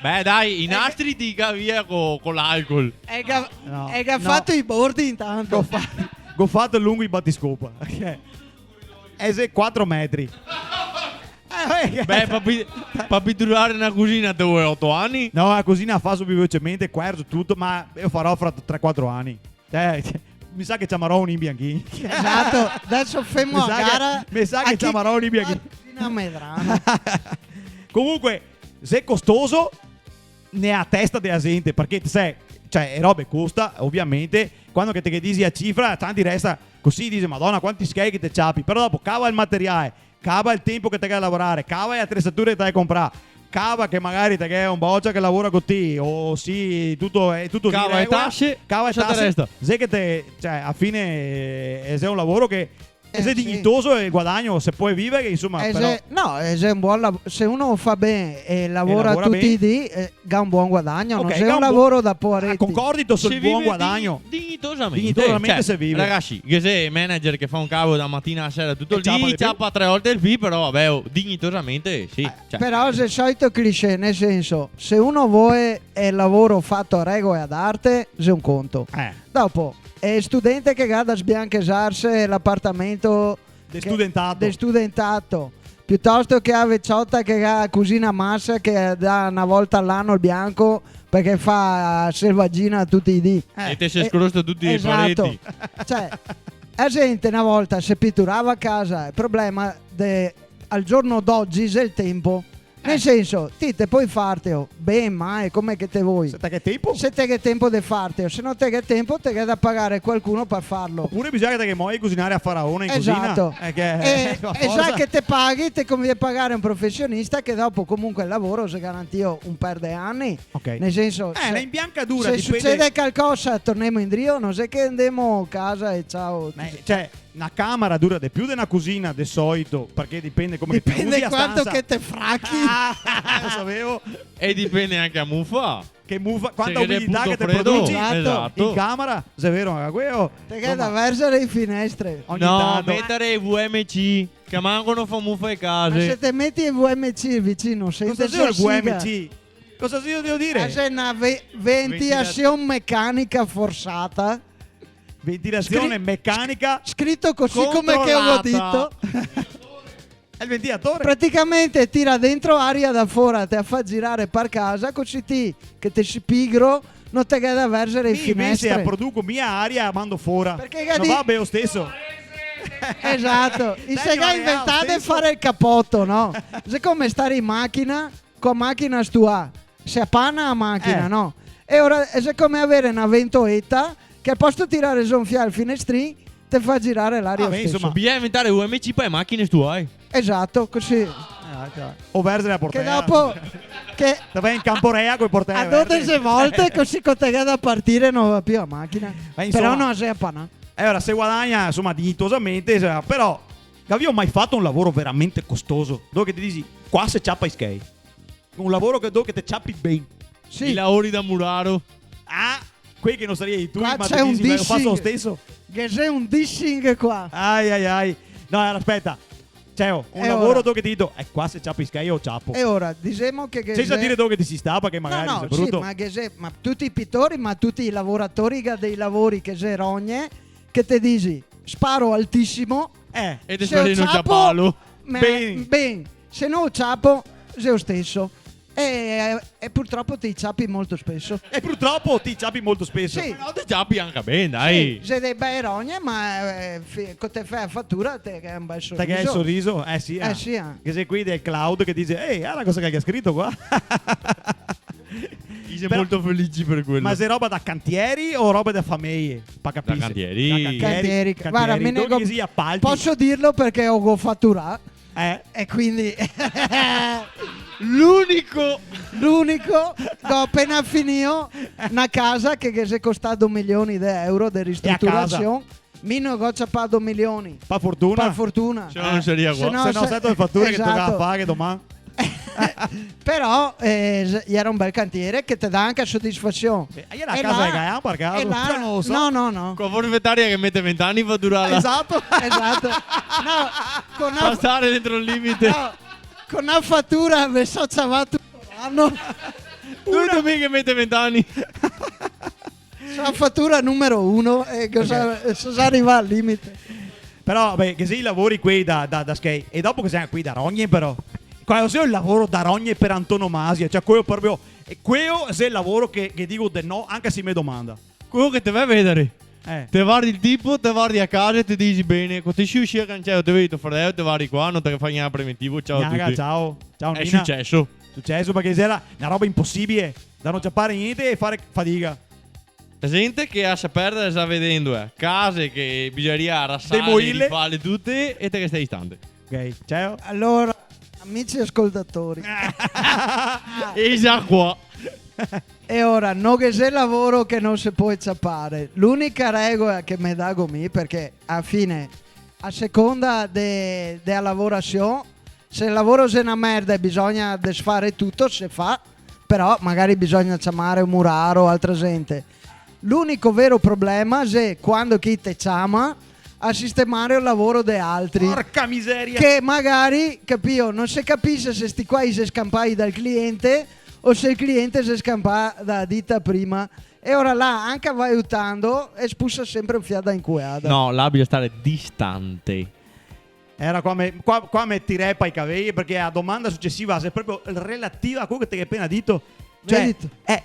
Beh, dai, i nastri ti ga via co, co l'alcol. E ga, no, e ga fato i bordi intanto. Go fa-, go fato lungo i batiscopa. E xe quatro metri. Eh, eh, beh, pa pi-, pa piturare na cusina te vol oto ani? No, la cusina la faso più velocemente, cuerzo tuto, ma lo farò fra tre quatro ani. Eh, mi sa che ciamarò un imbianchin. Esato, deso femo a gara. Mi sa che ciamarò un imbianchin. A chi la cusina medrana. Comunque, xe costoso nea testa dea zente, parché, te sè, cioè, e robe costa, ovviamente, quando che te ghe disi a cifra, tanti resta cusì, dise: "Madona, quanti schei che te ciapi", però dopo cava el materiale, cava el tenpo che te ghe da lavorare, cava e atresature che te ghe da conprà, cava che magari te ghe un bocia che lavora co ti, o sì, tuto, xe tuto in regola, cava e tase, cava e tase, cosa te resta? Xe che te, cioè, a fine, eh, xe un lavoro che, eh, xe dignitoso e el guadagno se pol vivare, insoma, eh, però xe, no, eh, xe un bon lav-, se uno fa ben e lavora tuti i dì, eh, ga un bon guadagno, no xe un lavoro da povareti. Ok, ga un bon, ah, concordito sul bon guadagno. Se vive di-, dignitosamente. Dignitosamente, cioè, se vive. Ragasi, ghe xe manager che fa un cavo da matina a sera tuto el dì, ciapa tre volte el fee, però, vabè, oh, dignitosamente, sì, eh, cioè. Però xe el solito cliché, nel senso, se uno vol el lavoro fato a regola e ad arte, xe un conto. Eh. Dopo, el studente che ga da sbianchesarse l'apartamento de studentato. De studentato. Piutosto che la veciota che ga la cusina masa che dà na volta a l'ano el bianco parché fa selvagina tuti i dì. Eh. E te se scrosta tuti i pareti. Esato. Cioè, la zente na volta se piturava a casa, el problema de, al giorno d'ogi xe el tenpo. Nel senso, ti te pol farteo, ben, mal, come che te vol. Se te ghe tenpo. Se te ghe tenpo de farteo, se no te ghe tenpo, te ghe da pagare qualcuno par farlo. Opure bisogna che te ghe moi cusinare a faraona in cusina. Esato. Eh, che... E, e za che te paghi, te convien pagare un profesionista che dopo comunque el lavoro xe garantìo un per de ani. Ok. Nel senso, eh, se, na imbiancadura, se dipende. Se sucede calcosa, tornemo indrio, no xe che ndemo casa e ciao. Ma, cioè, na camera dura de più de na cusina, de soito, parché dipende come che te usi la stansa. Dipende quanto che te frachi. Ah, lo savevo. E dipende anca la mufa. Che mufa, quanta umidità che te produci. Esato. In camera, xe vero, anca queo. Te ghe da verzare le finestre. Ogni tanto. No, metare V M C, che manco no fa mufa le case. Ma se te meti el V M C vicino, senti, cosa xe el V M C? Cosa xe, devo dire? Ah, xe na ve-, ventilasion mecanica forsata. Ventilasion mecanica controlata. Scri-, scrito cusì come che go dito. Xe el ventilatore. Praticamente tira dentro aria da fora, te la fa girare par casa, cusì ti, che te si pigro, no te ghe da verzare le finestre. Mi invese la produco mia aria e la mando fora. Parché no va ben lo steso? Esato. I se ga inventà de fare el capoto, no? Xe come stare in machina, co a machina stuà, se apana a machina, no? E ora, eh, xe come avere na ventoeta che al posto tirare zo un fià el finestrin, te fa girare l'aria lo steso. Ah, beh, insoma. Bisogna inventare V M C par le machine stuae. Esato, cusì. Ah, ciò. O verze la portea. Che dopo, che... Te va in campo rea co le portee verte. A dodese volte, cusì co te ghe da partire no va più a machina. Ma insoma. Però no xe apanà. E ora se guadagna, insoma, dignitosamente, se-, però, gavìo mai fato un lavoro veramente costoso? Dove che te disi, "Qua se ciapa i schei"? Un lavoro che, dove che te ciapi ben. Sì. I lavori da muraro. Ah, quei che no sarìa i tui, ma te disi, "Beh, lo faso lo steso." Qua xe un dissing. Ghe xe un dissing qua. Ai, ai, ai. No, aspeta. Cioè, oh, un lavoro dove che te disi, "Eh, qua se ciapa i schei, lo ciapo." E ora, disemo che, che... Sensa dire dove che te si stà, parché magari xe bruto. No, no, sì, ma che xe, ma tuti i pitori, ma tuti i lavoratori che ga dei lavori che xe rogne, che te disi, "Sparo altisimo, eh, e te spari de no ciaparlo." Se lo ciapo, ben. Ben. Se no lo ciapo, xe lo steso. E, e purtropo te i ciapi molto speso. E purtropo te i ciapi molto speso. Sì. Ma no, te ciapi anca ben, dai. Sì, xe dee bee rogne, ma, eh, fi-, co te fè la fatura, te ghe un bel soriso. Te ghe el soriso? Eh sì, eh. Eh sì, eh. Che xe quei del cloud che dise, "Ehi, varda cosa che el ga scrito qua." I xe molto felici par quelo. Ma xe roba da cantieri o roba da fameje? Pa capirse. Da cantieri. Da cantieri. Cantieri. Varda, me ne go-, poso dirlo parché go, go faturà. Eh. E quindi l'unico, l'unico, go apena finìo na casa che, che xe costà do milioni de euro de ristruturasion. Mi no go ciapà do milioni. Pa fortuna. Pa fortuna. Se no no saria qua. Se no, se no, sa dove fature che te ga da fare doman? Però, eh, s-, iera un bel cantiere che te dà anca sodisfasion. Sì, iera a casa de Gaian, par caso? E là, no lo so. No, no, no. Co forfetaria che mete vent'ani par durarla. Esato. Esato. No, co na, pasare dentro el limite. No, co na fatura me so ciavà tuto l'ano. Due domenighe che mete vent'ani. Sa fatura numero uno, e cosa, ok, so già rivà al limite. Però, beh, ghe xe i lavori quei da, da, da schei. E dopo ghe xe anca quei da rogne, però. Qual xe el lavoro da rogne par antonomasia? Cioè, queo proprio, e queo xe el lavoro che, che digo de no, anca se i me domanda. Queo che te va a vedare. Eh. Te vardi el tipo, te vardi a casa e te disi: "Bene, co te si uscì a canceło, te vedi to fradeo, te vardi qua, no te fa gnanca preventivo, ciao a tuti." Gnanca, ciao. Ciao, Nina. Xe suceso. Suceso, parché xera na roba imposibile, da no ciapare gnente e fare fadiga. Gente che a sa perda sta vedendo, eh, case che bisognaria arasare, demołirle, rifarle tute e te restè distante. Ok, ciao. Alora, amici ascoltatori. E xa qua. E ora, no ghe xe lavoro che no se pol ciapare. L'unica regoła che me dago mi, parché a fine, a seconda de, de a lavorasion, se el lavoro xe na merda e bisogna desfare tuto, se fa, però magari bisogna ciamare un muraro o altra xente. L'unico vero problema xe quando che i te ciama a sistemare el lavoro de altri. Porca miseria! Che magari, capìo, no se capise se sti qua i xe scanpai dal cliente o se el cliente xe scanpà da dita prima. E ora là, anca vautando, e spusa sempre un fià da incueada. No, là bisogna stare distante. Ora qua me, qua, qua me tire pa i cavei, parché a domanda sucesiva xe proprio relativa a queo che te ghe apena dito. Cioè, vedito? Eh,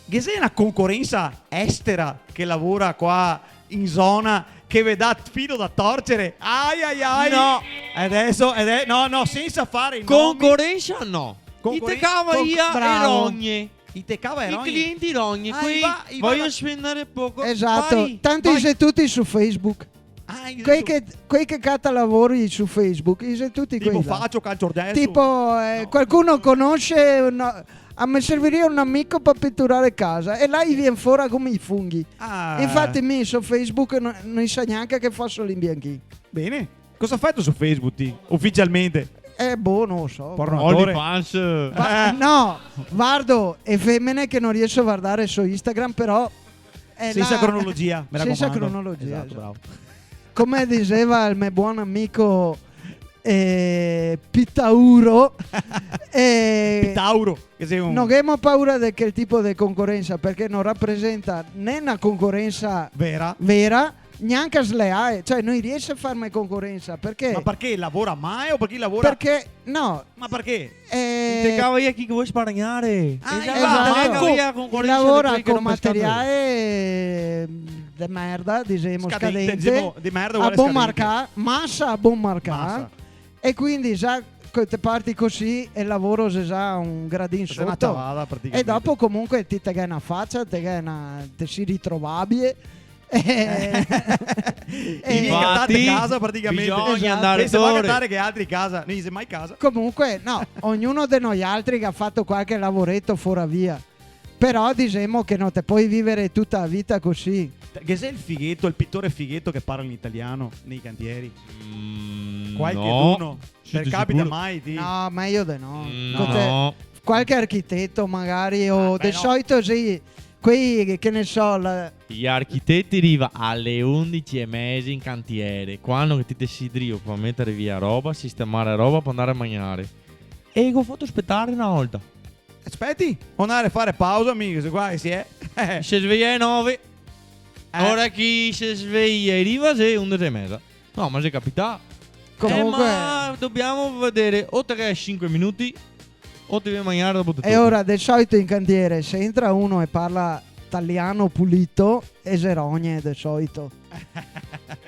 ghe xe na concorensa estera che lavora qua in zona che ve dà filo da torcere? Ai, ai, ai. No. Adeso, ade-, no, no, sensa fare i nomi. Concorensa no. Concoren-, i te cava, con-, via, bravo, e rogne. I te cava e rogne. I clienti rogne, ah, quei i va, i va voglio da spendere poco. Esato. Vai, tanto vai. I xe tuti su Facebook. Ah, i xe tuti. Quei che, quei che cata lavori su Facebook, i xe tuti quei là. Tipo Facio, Calcio Ordeso? Tipo, eh, no. Qualcuno conosce un, ah, me serviria un amico par piturare casa. E là i vien fora come i funghi. Ah. Infati mi su Facebook no, no i sa gnanca che faso l'inbianchin. Bene. Cosa feto su Facebook ti, uficialmente? Eh, boh, no lo so. Porno atore? OnlyFans. Va-, no, vardo e femene che no rieso a vardare su Instagram, però, eh, sensa là, cronologia, me racomando. Sensa cronologia, esato, esato. Bravo. Come diseva el me bon amico, eh, Pitauro, eh, Pitauro, che xe un... No ghemo paura de quel tipo de concorensa, parché no rapresenta né na concorensa vera, vera, gnanca sleałe, cioè, no i riese a farme concorensa, parché... Ma parché lavora mae o parché lavora... Parché, no. Ma parché? Eh, i te cava via chi che vol sparagnare. Ah, esato. Esato. Eco, i lavora co materiałe de merda, disemo, scadente, scadente, disemo, de merda, a bon marcà, masa a bon marcà. Masa. E quindi xa co te parti cusì, el lavoro xe xa un gradin soto. Xe na ciavada, praticamente. E dopo comunque ti te ghè na facia, te ghè na, te si ritrovabie. Eh. E i vien catà casa, praticamente. Infati, bisogna andare... Esato. E se va a catare che altri casa, no i xe mai casa. Comunque, no, ognuno de noialtri che ga fato qualche lavoreto fora via. Però disemo che no te pol vivare tuta la vita cusì. Ghe xe el figheto, el pitore figheto che parla in italian nei cantieri? Mm, qualcheduno? No. Te capita mai, ti? No, mejo de no. Mm, no. Qualche architeto magari, o... Ah, beh, de soito sì, quei che ne so, la... I architeti riva ale undese e meza in cantiere, quando che ti te si drio par metare via roba, sistemare roba, par andare a magnare. E go fato spetare na volta. Speti, andare a fare pausa, mi, xe qua che si xe. Se sveia ale nove. Eh. Ora chi se sveia e riva xe undese e meza. No, ma xe capità. Comunque... Eh, ma dobbiamo vedere, o te ghè sinque minuti, o te devi magnare dopo tuto. E ora, de soito in cantiere, se entra uno e parla talian pulito, e xe rogne, de soito.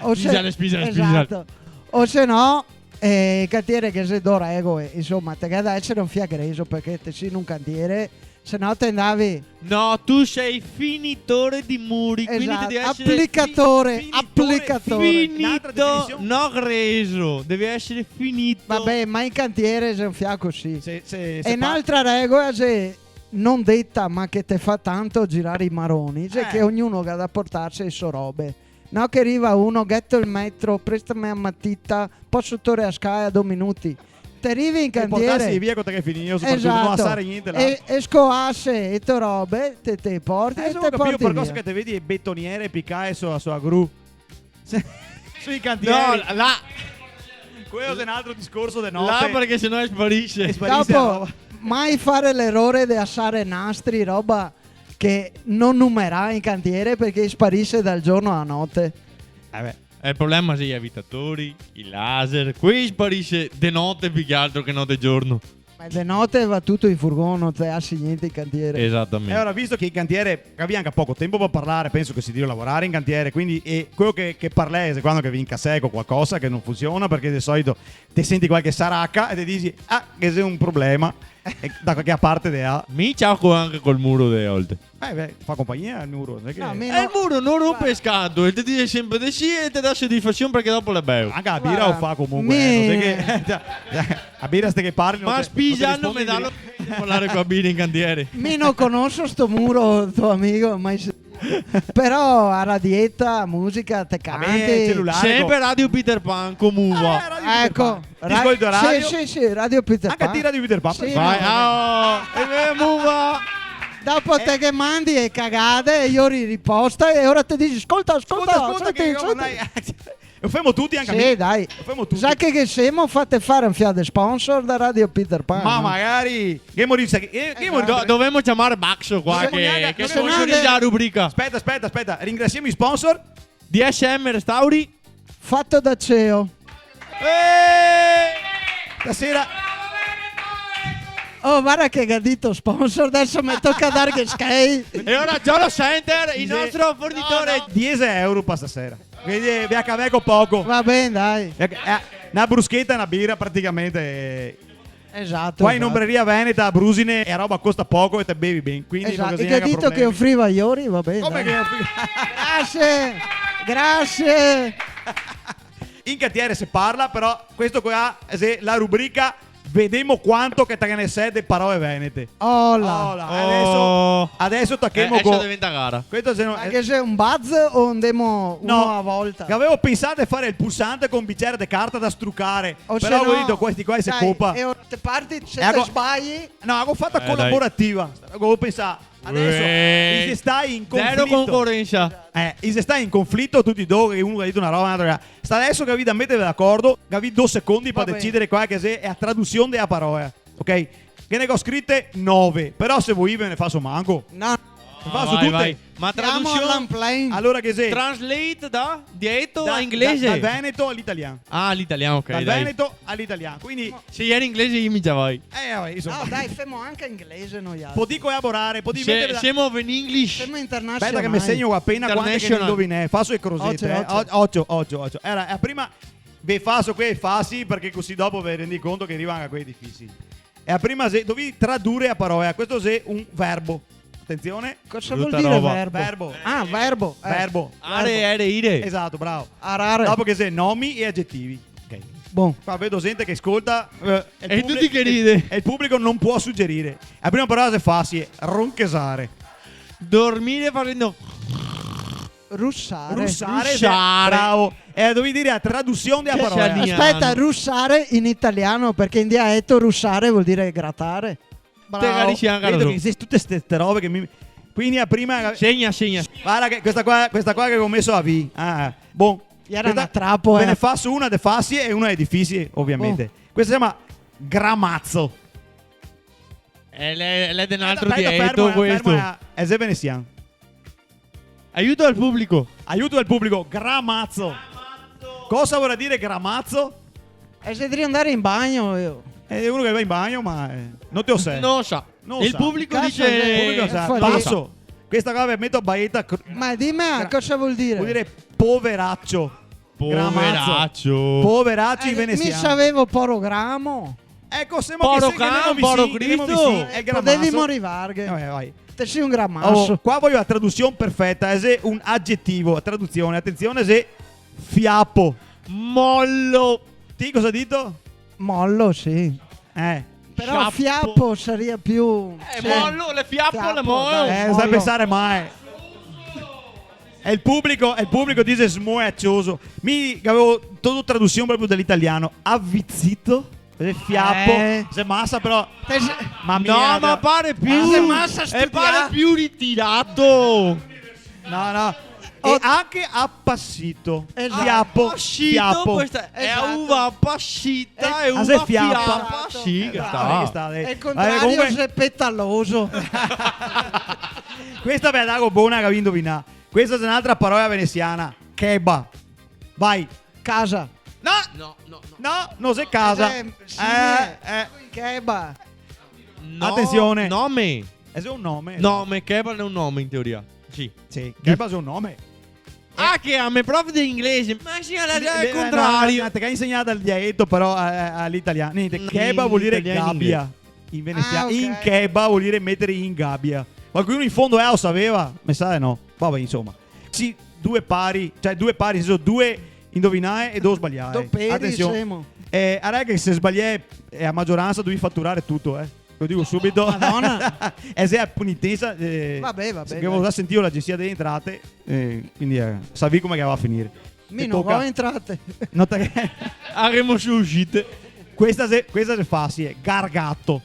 O se... Spisa, spisa, spisa. Esato. O se no, eh, cantiere che xe do regoe, insoma, te ghè da esare un fià greso, parché te si in un cantiere, Se no te andavi. No, tu sei finitore di muri, quindi te devi essere fi-, aplicatore, finitore, aplicatore. Finito, un'altra definizione. No greso, devi essere finito. Vabbè, ma in cantiere xe un fià cusì. Se, se, se... E un'altra regola xe, no deta, ma che te fa tanto girare i maroni, xe che ognuno ga da portarse le so robe. No che riva uno, "Gheto el metro, prestame la matita, poso tore la scala do minuti?" Te rivi in cantiere. E portarse via co te che finio, sopratuto, no lasare gnente là. Esato. E, e scoase e to robe, te, te porti e te porti via. Adeso go capìo par cosa che te vedi le betoniere picae su, su a gru. Sui cantieri. No, là. Quelo xe un altro discorso de note. Là, parché se no sparise. E sparise la roba. Dopo, mai fare l'erore de lasare nastri, roba che no numerà in cantiere parché sparise dal giorno a la note. Eh beh. El problema xe i avitatori, i laser, quei sparise de note più che altro che no de giorno. Ma de note va tuto in furgon, no te lasi gnente in cantiere. Esatamente. E ora, visto che in cantiere gavì anca poco tempo par parlare, penso che sia drio lavorare in cantiere, quindi, e quelo che, che parlè xe quando che ve incasè co qualcosa che no funsiona, parché de solito te senti qualche saraca e te disi, "Ah, che xe un problema." E da qualche parte de là. Mi ciaco anca col muro dele volte. Eh, beh, fa compagnia el muro, no xe che... No, mi no. Eh, el muro no ronpe le scatole, te dixe senpre de sì e te dà sodisfasion parché dopo l'è beo. Anca la bira lo fa comunque, eh, no xe che... Varda, mi... La bira, ste che parli, no te, no te rispondi. Ma spisando me dà lo... parlare co la bira in cantiere. Mi no conoso sto muro, to amigo, ma... Però a radieta, musica, te canti. Vabè, celulare, senpre co-, Radio Peter Pan, comunque. Ah, eh, Radio Peter Pan. Eco. Ti scolti la radio? Sì, sì, sì, Radio Peter Pan. Anca ti Radio Peter Pan? Sì, vai, no, ah, oh, e ve muva. Dopo te ghe mandi le cagade e lori riposta e ora te disi, "Scolta, scolta, scolta, senti, che senti." Lo femo tuti, anca mi. Sì, dai. Lo femo tuti. Za che ghe semo, fate fare un fià de sponsor da Radio Peter Pan, no? Ma magari. Che mo dise che, che mo... Esato. Do-, dovemo ciamare Baxo qua, che, che sponsorizza la rubrica. Speta, speta, speta. Ringrasiemo i sponsor. D S M Restauri. Fato da Ceo. Eh! Stasera. Oh, varda che ga dito sponsor, deso me toca darghe schei. E ora Giolo Center, el nostro fornitore. No, no. Diese euro par stasera. Quindi, eh, ve la cavè co poco. Va ben, dai. Eh, eh, na bruscheta e na bira, praticamente, eh. Esato, esato. Qua in Ombreria Veneta, a Brusine, la roba costa poco e te bevi ben, quindi no xe gnanca problemi. Esato, e che ga dito che ofriva lori, va ben, dai. Come che ofri-? Grasie, grasie. In cantiere se parla, però questo qua xe la rubrica, vedemo quanto che te ghe ne sa de parole venete. Ola. Ola. Oh. Adeso, adeso tachemo co... Eh, adeso deventa gara. Questo xe un... Ma che xe un buzz o andemo uno a volta? No, che gavevo pensà de fare el pulsante co un bicier de carta da strucare. O se no, però go dito, questi qua se copa. Dai, e ora te parti, se te sbagli. No, la go fata colaborativa. Go pensà, adeso, eh, i xe stai in conflito. Zero concorensa. Eh, i xe stai in conflito tuti e do, che uno ga dito na roba, l'altro ga... Sta adeso che gavì da meterve d'acordo, che gavì do secondi par decidere qual che xe la tradusion de la parola, ok? Che ne go scrite nove, però se volì ve ne faso manco. No. Ve faso tute. Vai, vai. Ma tradusion? Siamo all'unplane. Alora che xe? Translate da dialeto a inglese? Da, da, dal veneto a l'italian. Ah, l'italian, ok, dai. Dal veneto a l'italian, quindi... Se iera inglese mi ghe vai. Eh, vabè, insoma. No, dai, femo anca inglese noialtri. Podì colaborare, podì metere da... Semo in English. Semo internasionali. Speta che me segno qua apena quante che ne indovinè. Faso le crosete, eh. Ocio, ocio. O-, ocio, ocio, ocio. Alora, la prima, ve faso quele fasi, parché cusì dopo ve rendì conto che riva anca quele difisili. E la prima xe, dovì tradure la parola, questo xe un verbo. Atension. Cosa vol dire verbo? Bruta roba. Verbo. Ah, verbo, eh. Verbo. Are, ere, ire. Esato, bravo. Arare. Dopo ghe xe nomi e agetivi. Ok. Bon. Qua vedo gente che scolta, eh, e tuti che ride. E el publico no pol sugerire. La prima parola xe fasie, ronchesare. Dormire fasendo... Rusare. Rusare, rusare. Bravo. Eh, dovì dire la tradusion de la parola. Che sciagnano. Speta, rusare in italian, parché in dialeto rusare vol dire gratare. Bravo. Te capissi anca. Vedo che esiste tute ste, ste robe che mi, quindi la prima... Segna, segna. Varda che questa qua, questa qua che go meso a V. Ah, bon. Iera na trapola, eh. Ve ne faso una de fasie e una de difisile, ovviamente. Bon. Questa se ciama gramazo. E l'è, l'è de un altro dialeto, fermo, eh, questo. Fermo, eh, xe venesian. Aiuto al pubblico. Aiuto al pubblico, gramazo. Cosa vorà dire gramazo? Eh, xe drio andare in bagno, mi. Eh, xe uno che va in bagno, ma, eh, no te lo sa. No lo sa. No lo sa. El pubblico dixe... Caso, eh, el pubblico lo sa. Fa lì. Paso. Questa qua ve meto a baeta cr-... Ma dime, gra-, cosa vol dire? Vol dire poveraccio. Gramazo. Poveraccio. Poveraccio in venesian. Eh, mi savevo poro gramo. Eco, semo Poro che, che can, ndemo poro visin, ndemo Cristo. Visin. Eh, el gramaso. Podevimo rivarghe. Eh, vai, vai. Te si un gramaso. Oh, qua vojo la tradusion perfeta, eh, xe un agetivo, tradusion, atension, xe fiapo. Mollo. Ti cosa ga dito? Mollo, sì. Eh. Però fiapo. Fiapo saria più... Eh, sì. Mollo, l'è fiapo, l'è mollo. Dai, eh, mollo. Sa pensare mai. E el publico, e el publico dixe smoeacioso. Mi gavevo tuto tradusion proprio da l'italian. Avvizito? Xe fiapo. Eh. Xe masa, però. Te se- Mama mia, no, ma però pare più, eh, xe masa studià. E pare più ritirà. No, no. E anche apasito. Esato. Fiapo, apasito, fiapo. Questa xe uva apasita e uva fiapa. Esato. Sì, che sta. Dai, che sta, dai. Xe el contrario, comunque xe petaloso. Questa ve la dago bona che gavì indovinà. Questa xe n'altra parola venesiana. Keba. Vai. Casa. No! No, no, no. No, no xe casa. Eh, sì, eh, eh. Keba. No, atension. Nome. Eh, xe un nome. Nome, keba l'è un nome in teoria. Sì. Sì, keba xe un nome. Ah, che a me prof de inglese. Ma sì, al contrario. No, no, te ga insegnà el dialeto, però, a, a, a l'italian. Niente, keba vol dire gabbia. In venezian. Ah, ok. In keba vol dire mettere in gabbia. Qualcuno in fondo, eh, lo saveva? Me sa de no. Vabè, insoma. Sì, due pari, cioè due pari, nel senso, due indovinae e do sbaliae. Do peri, atension. Semo. Eh, ara che se sbalie, eh, a magioransa dovì faturare tuto, eh. Lo digo subito. Madona. E xe a punitensa, eh, vabè, vabè, che dai. Go già sentìo l'agensia dele entrate, eh, quindi, eh, savì come che va a finire. Mi no go entrate. No te... Aremo su uscite. Questa xe, questa xe fasie, gargato.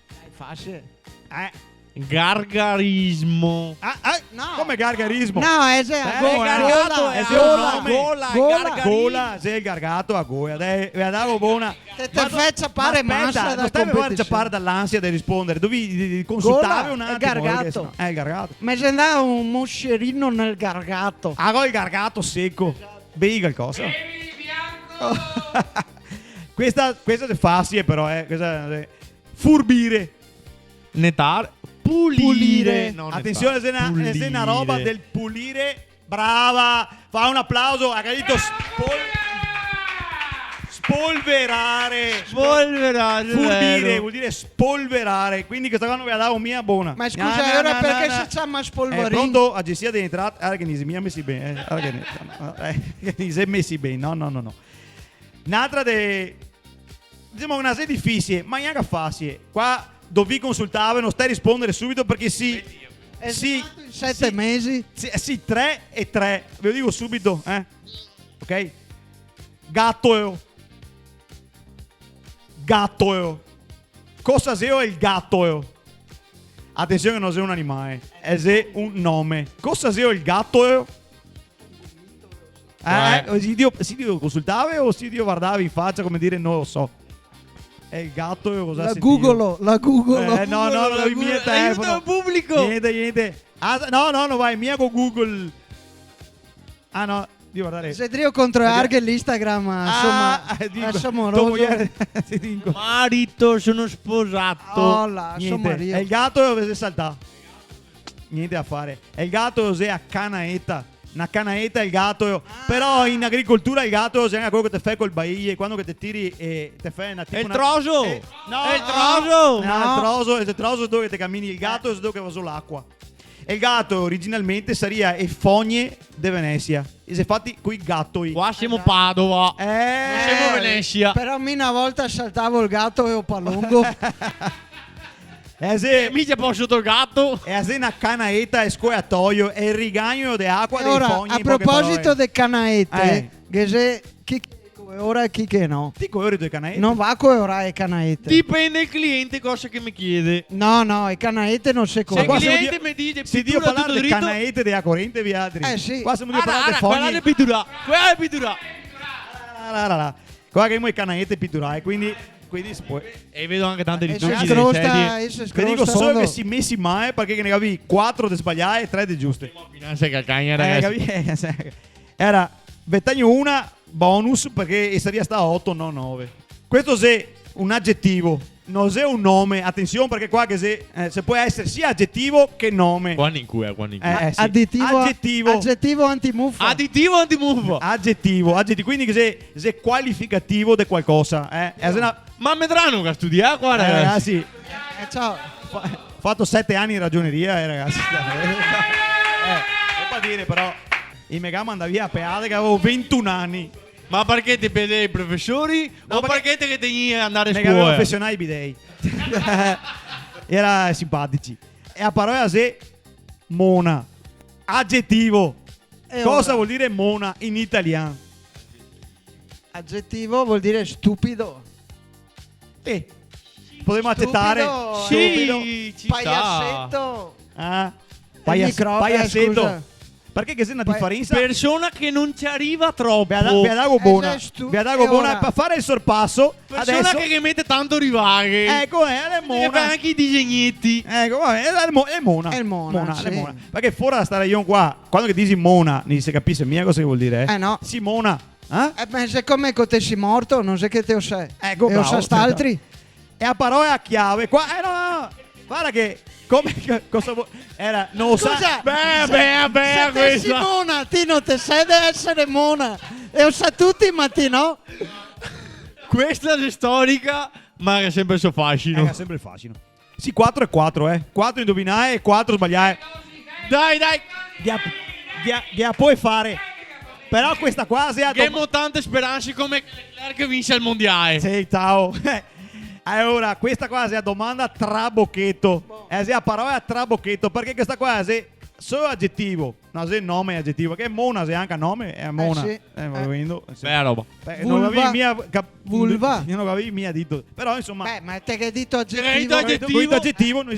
Dai, fasie. Eh. Gargarismo. Ah, ah, no. Come gargarismo? No, eh, xe a gola. Eh, gargato, gola, xe un nome. Gola, gola, gargarismo. Gola, xe el gargato, a gola. Dai, ve la dago bona. Te, te fè ciapare masa da competision. Ma speta, no stè far ciapare da l'ansia de rispondere. Dovevi, eh, consultare un atimo, eh, che se no, eh, el gargato. Me xe ndà un moscerino nel gargato. Ah, go el gargato seco. Bevi qualcosa. Bevi, bianco! Questa, questa xe fasie, però, eh. Questa xe furbire. Netar, pulire. Pulire. No, netar. Atension, xe na, xe na roba del pulire. Brava! Fa un aplauso, ga dito spol-, spolverare. Spolverare, furbire, vero. Vol dire spolverare, quindi questa qua no ve la davo mia bona. Ma scusa, no, no, e ora no, perché no, se ciama spolvarin? Eh, pronto? Agensia de entrate, ara che no i xe mia mesi ben, eh, ara che no, eh, che no i xe mesi ben, no, no, no, no. N'altra de, disemo, na xe difisie, ma gnanca fasie. Qua dovì consultarve, no stè rispondere subito perché sì, eh, sì, in sete mesi. Sì, eh, sì, tre e tre, ve lo digo subito, eh. Ok? Gatoeo. Gatoeo. Cosa xeo el gatoeo? Atension che no xe un animale, eh, xe un nome. Cosa xeo el gatoeo? Eh, eh, eh, sì, ti, sì, ti consultavi o sì, ti vardavi in facia, come dire, "No lo so"? E el gato, cosa... La sentìo? Googolo, la googolo. Eh, no, no, no, no, niente, eh, aiuto al pubblico! Niente, niente. Ah, no, no, no, vai, mia co Google. Ah, no, devo guardare. Se drio controlarghe l'Instagram, ah, insoma, eh, digo, a so moroso. Sì, digo. Marito, sono sposato. Oh, là, so marìo. Niente, e el gato dove xe saltà? Niente da fare. E el gato xe a canaeta. Na canaeta xe el gato, ah. Però in agricoltura el gato xe anca queo che te fè col baile, quando che te tiri e te fè na, tipo... Xe el troso! Eh, no, no, no, el troso! No, el troso, el troso xe dove che te camini, el gato xe dove che va zo l'acua. E el gato originalmente saria e fogne de Venesia. E xe fati coi gatoi. Qua semo Padova. Eh. No semo Venesia. Però mi na volta saltavo el gato e o palongo. Eh, sì. Mica po' soto el gato. E a xe na canaeta, el scoeatoio, xe el rigagno de acua dei fogni, in poche parole. E ora, a proposito de canaete, eh, che xe chi che coeora e chi che no. Ti coeori e to canaete? No va coeorà e canaete. Dipende el cliente cosa che me chiede. No, no, e canaete no se coeora. Se el cliente me dixe pitura tuto drito. Qua semo drio parlar de canaete de a corente, vialtri. Eh, sì. Qua semo drio parlar de fogni. Ara, ara, quela xe pitura. Quela xe pitura. Ara, ara, ara. Qua che gavemo e canaete piturae, quindi, quindi se pol. E vedo anca tante... E se scrosta, e se scrosta. Ve digo solo che se i xe mesi male, parché ghe ne gavevi quatro de sbaliae e tre de giuste. Finanse che cagna, eh, ragasi. Capì? Eh, sì. Era, ve tegno una bonus, parché saria stà oto, no nove. Questo xe un agetivo. no xe un nome, atension, parché qua ghe xe, eh, se pol esare sia agetivo che nome. Qua nin cua, qua nin cua. Eh, eh, sì. Aditivo, agetivo. Agetivo antimufa. Aditivo antimufa. Agetivo, agetivo, quindi ghe xe, xe qualificativo de qualcosa, eh. Eh, xe na... Ma Medrano che ga studià qua, eh, ragasi? Ragasi. Eh, ciao. Fa-, fato sete ani in ragioneria, eh, ragasi. Eh, xe par dire, però, i me ga mandà via a peade che gavevo ventun ani. Ma parché te pedei i profesori o parché te ghe tegnivi a ndare a scola? Me gaveva afesionà i bidei. Iera sinpatici. E a parola xe mona. Agetivo. E ora? Cosa vol dire mona in italian? Agetivo vol dire stupido. Sì. Podemo acetare. Stupido. Sì, stupido. Ci sta. Paiaseto. Eh? Paias-, micro-, eh, paiaseto. Scusa. Parché ghe xe na difarensa? Persona che no ghe riva tropo. Ve la da-, ve la dago bona. Eh, xe stu-, ve la dago bona. E ora? Par fare el sorpaso, persona che ghe mete tanto rivaghe. Eco, eh, l'è mona. E fa anca i disegneti. Eco, va ben, l'è mo-, l'è mona. L'è mona, sì. Mona, l'è mona. Parché fora da sta region qua, quando che disi mona, no se capise mia cosa che vol dire, eh. Eh, no. Simona. Eh? Eh, ma xe come co te si morto, no xe che te o sa. Eco, bravo, certo. E o sa st'altri. E a parola chiave qua, eh, no, no, no. Varda che, come, cosa vo-, iera, no o sa. Scusa, beh, se, beh, beh, se te si mona, ti no te sè de esare mona. E o sa tuti, ma ti no. Questa xe storica, ma xe sempre el so fascino. Eh, ga sempre el fascino. Sì, quatro e quatro, eh. Quatro indovinae e quatro sbaliae. Dai, dai. Ghe la, ghe la, ghe la pol fare. Però questa qua xe a doma-, ghemo tante speranse come che Leclerc vinse el mondiale. Sì, ciao. Alora, questa qua xe a domanda trabocheto. Eh, xe a parola trabocheto, parché questa qua xe solo agetivo. No, xe nome e agetivo, che mona xe anca nome, xe mona. Eh, sì. Eh, volendo, sì. Bela roba. Beh, no gavevi mia cap-, vulva. No gavevi mia dito. Però, insoma. Beh, ma te ghe dito agetivo. Te ghe dito agetivo. Go dito agetivo, no,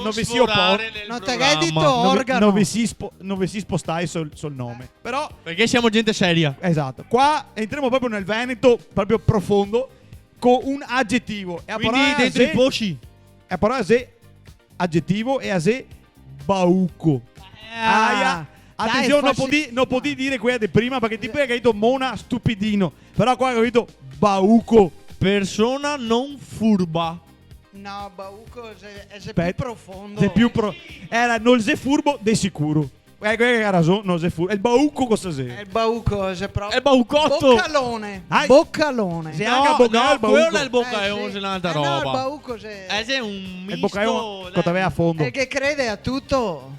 no ve si opo-, no te ghe dito organo. No ve si spo-, no ve si spostai sul, sul nome. Però. Parché semo gente seria. Esato. Qua entremo proprio nel Veneto, proprio profondo, co un agetivo. E a parola xe, dentro i posi. E a parola xe agetivo e a xe bauco. Eh, aia. Dai, atension, no podì, no podì dire quela de prima, parché ti prima che ga dito mona stupidino. Però qua che ga dito bauco. Persona non furba. No, bauco xe, xe pì profondo. Xe pì pro-, eh, no xe furbo de sicuro. Eh, quel che ga rason, no xe fur-, el bauco cosa xe? El bauco xe proprio... El baucoto! Bocalone. Ah, bocalone. Xe anca bocalone, no, el bauco. Quel xe el bocalone, eh, sì, xe n'altra roba. Eh, no, el bauco xe... Eh, xe un misto, el bocalone co te ve a fondo. El che crede a tuto.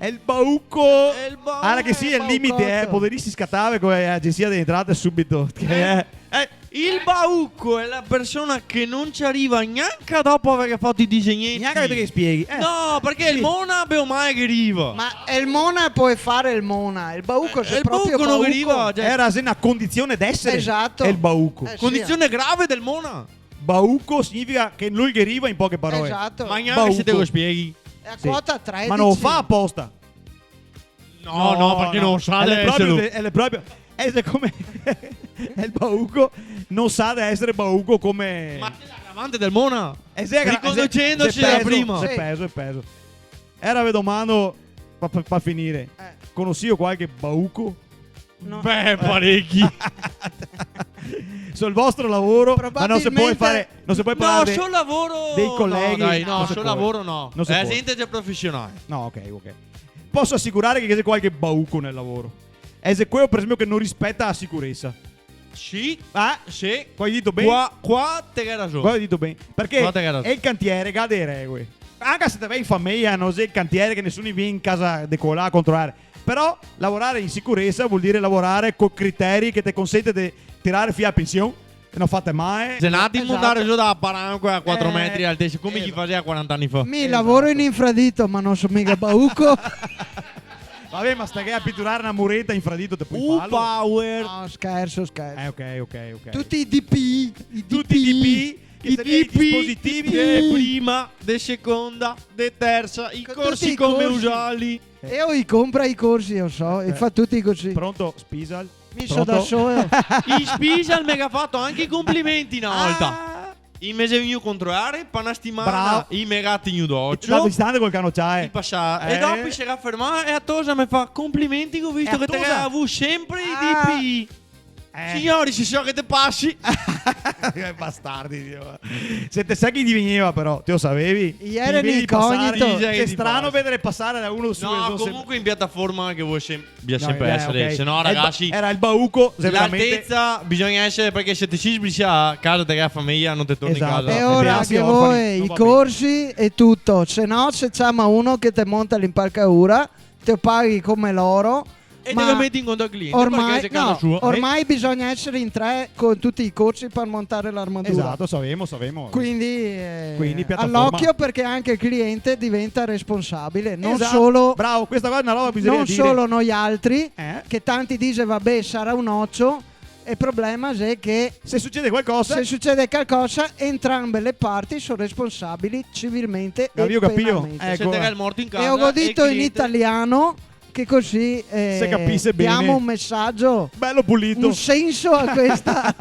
El bauco. El bauco. Varda che sì, el limite, eh, podarisi scatare co l'agensia dele entrate subito. Che, eh, eh, El bauco xe la persona che no ghe riva gnanca dopo aver fato i disegneti. Gnanca che te ghe spieghi, eh. No, parché el mona, ben o mal, ghe riva. Ma el mona pol fare el mona, el bauco xe proprio bauco. Eh, el bauco no ghe riva, cioè. Iera, xe na condision d'esare, esato, el bauco. Eh, sì. Condision grave del mona. Bauco significa che no ghe riva, in poche parole. Esato. Ma gnanca se te lo spieghi. Bauco. Xe a quota tredese. Sì. Ma no lo fa aposta. No, no, parché no sa de esare. L'è proprio, l'è proprio, eh, xe come, el bauco, no sa de esare bauco come... Ma xe l'agravante del mona. Eh, xe agra-, riconducendosi a la prima. Xe pezo, xe pezo. Iera, ve domando, pa, pa, pa finire. Eh. Conosìo qualche bauco? No. Beh, parechi. Sul vostro lavoro, ma no se pol fare, no se pol parlare de-, dei coleghi. Probabilmente. No, sul lavoro no. No se pol. No, sul lavoro no. No se pol. Eh, xente xe profesionale. No, ok, ok. Poso asicurare che ghe xe qualche bauco nel lavoro. E xe queo, par esenpio, che no rispeta la sicuresa. Sì. Ah? Sì. Qua go dito ben? Qua, qua te ghe rason. Qua go dito ben. Parché el cantiere ga dee regoe. Anca se te ve in fameja, no xe el cantiere che nesuni vien in casa de colà a controlare. Però lavorare in sicuresa vol dire lavorare co criteri che te consente de tirare fin a pension. E no fate mai. Xe un atimo ndare zo da paranco a quatro metri de altesa, come che i faseva quaranta ani fa. Mi lavoro in infradito, ma no so miga bauco. Vabè, ma sta che a piturare na mureta in infradito te pol farlo? Uh, power. No, scherso, scherso. Eh, ok, ok, ok. Tuti i D P I, i D P I. Tuti i D P I, che saria i dispositivi de prima, de seconda, de tersa, i corsi come usarli. Tuti i corsi. Eh. E i compra i corsi, lo so, e fa tuti cusì. Pronto, Spisal? Mi so da solo. Pronto? I Spisal me ga fato anca i complimenti na volta. Ah. I me xe vegnù a controlare, pa na setimana i me ga tegnù d'ocio. Bravo. Da distante col canociae. I pasava. Eh. E dopo i se ga fermà e a tosa me fa: "Complimenti, che go visto che te ga avù sempre i D P I." Ah. Eh. Signori, se so che te pasi. Eh, bastardi, Dio. Se te sa chi ti vegneva, però, te lo savevi? Ieri ti vedi incognito. Pasare, xe strano vedere pasare da uno su e do. No, comunque in piataforma che vuoi sem-, bisogna sempre esare, ok. Se no, ragazzi, era el bauco, se veramente l'altezza bisogna esare, perché se te si sbrisà a casa dea fameja, no te torni casa. Esatto. E ora che vuoi i corsi e tuto, se no se ciama uno che te monta l'impalcatura, te paghi come loro, e te lo meti in conto al cliente, ormai, parché xe casa sua, eh? Ormai bisogna esare in tre con tuti i corsi par montare l'armatura. Esatto, savemo, savemo. Quindi, eh, quindi piataforma. All'occhio, perché anche il cliente diventa responsabile, non solo, bravo, questa qua xe na roba che bisogna dire. Non solo noialtri, eh? Che tanti dixe, "Vabè, sarà un ocio", el problema xe che se sucede qualcosa, se sucede qualcosa, entrambe le parti son responsabili civilmente e penalmente. Capìo, capìo. Eco. Se te ga el morto in casa, e lo go dito in italiano, che cusì, eh, se capise ben, diamo un messaggio, belo pulito, un senso a questa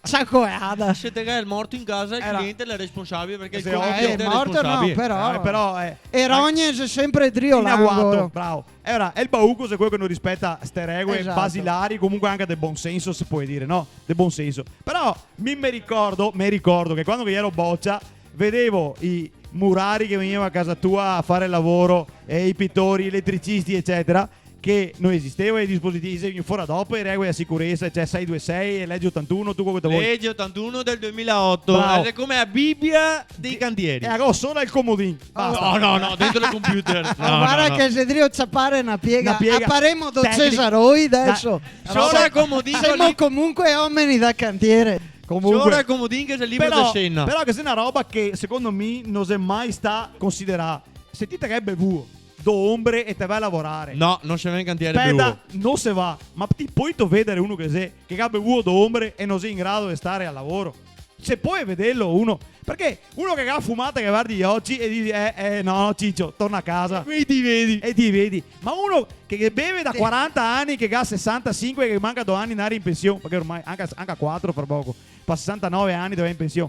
ciacoada. Se te ga el morto in casa, el cliente l'è responsabile, parché el cliente l'è responsabile. Eh, morto no, però. Eh, però, eh, e rogne xe sempre drio l'angolo. Inaguato, bravo. E ora, el bauco xe queo che no rispeta ste regoe basilari, comunque anca de bon senso, se pol dire, no? De bon senso. Però mi me ricordo, me ricordo che quando che iero bocia, vedevo i murari che vegneva a casa tua a fare el lavoro, e i pitori, i eletricisti, ecetera, che no esisteva i dispositivi, xe vegnù fora dopo e regoe de sicuresa, cioè sei due sei e lege otantuno, tuto queo che te vol. Lege otantuno del duemilaoto. Bravo. Xe come la Bibia dei cantieri. E alora solo el comodin. Basta. No, no, no, dentro el computer. No, no, no. Varda che xe drio ciapare na piega. Na piega. Aparemo do tecnica. Cesaroi deso. Na, na roba. Solo el comodin. Semo comunque omeni da cantiere. Comunque. Solo el comodin che xe libero de scena. Però, però che xe na roba che secondo mi no xe mai sta considerà. Se ti te ga bevuo do ombre e te va a lavorare. No, no se va in cantiere bevuo. Speta, no se va. Ma ti poito vedare uno che xe, che ga bevuo do ombre e no xe in grado de stare al lavoro? Se pol vederlo uno, parché uno che ga fumà, che vardi i oci e disi, "Eh, eh, no, Cicio, torna a casa." E quei ti vedi. E ti vedi. Ma uno che, che beve da quaranta ani, che ga sesantasinque, che manca do ani ndare in pension, parché ormai anca, anca quatro fra poco, par sesantanove ani te va in pension,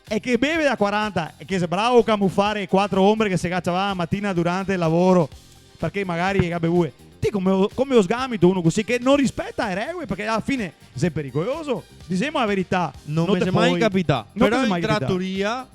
e che beve da quaranta, e che xe bravo a camufare quatro ombre che se ga ciavà la matina durante el lavoro, parché magari el ga bevuo. Ti come lo, come lo sgamito uno cusì che no rispeta le regoe, parché ala fine xe pericoloso. Disemo la verità. No te pol. No me xe mai capità. No te xe mai capità. Però in tratoria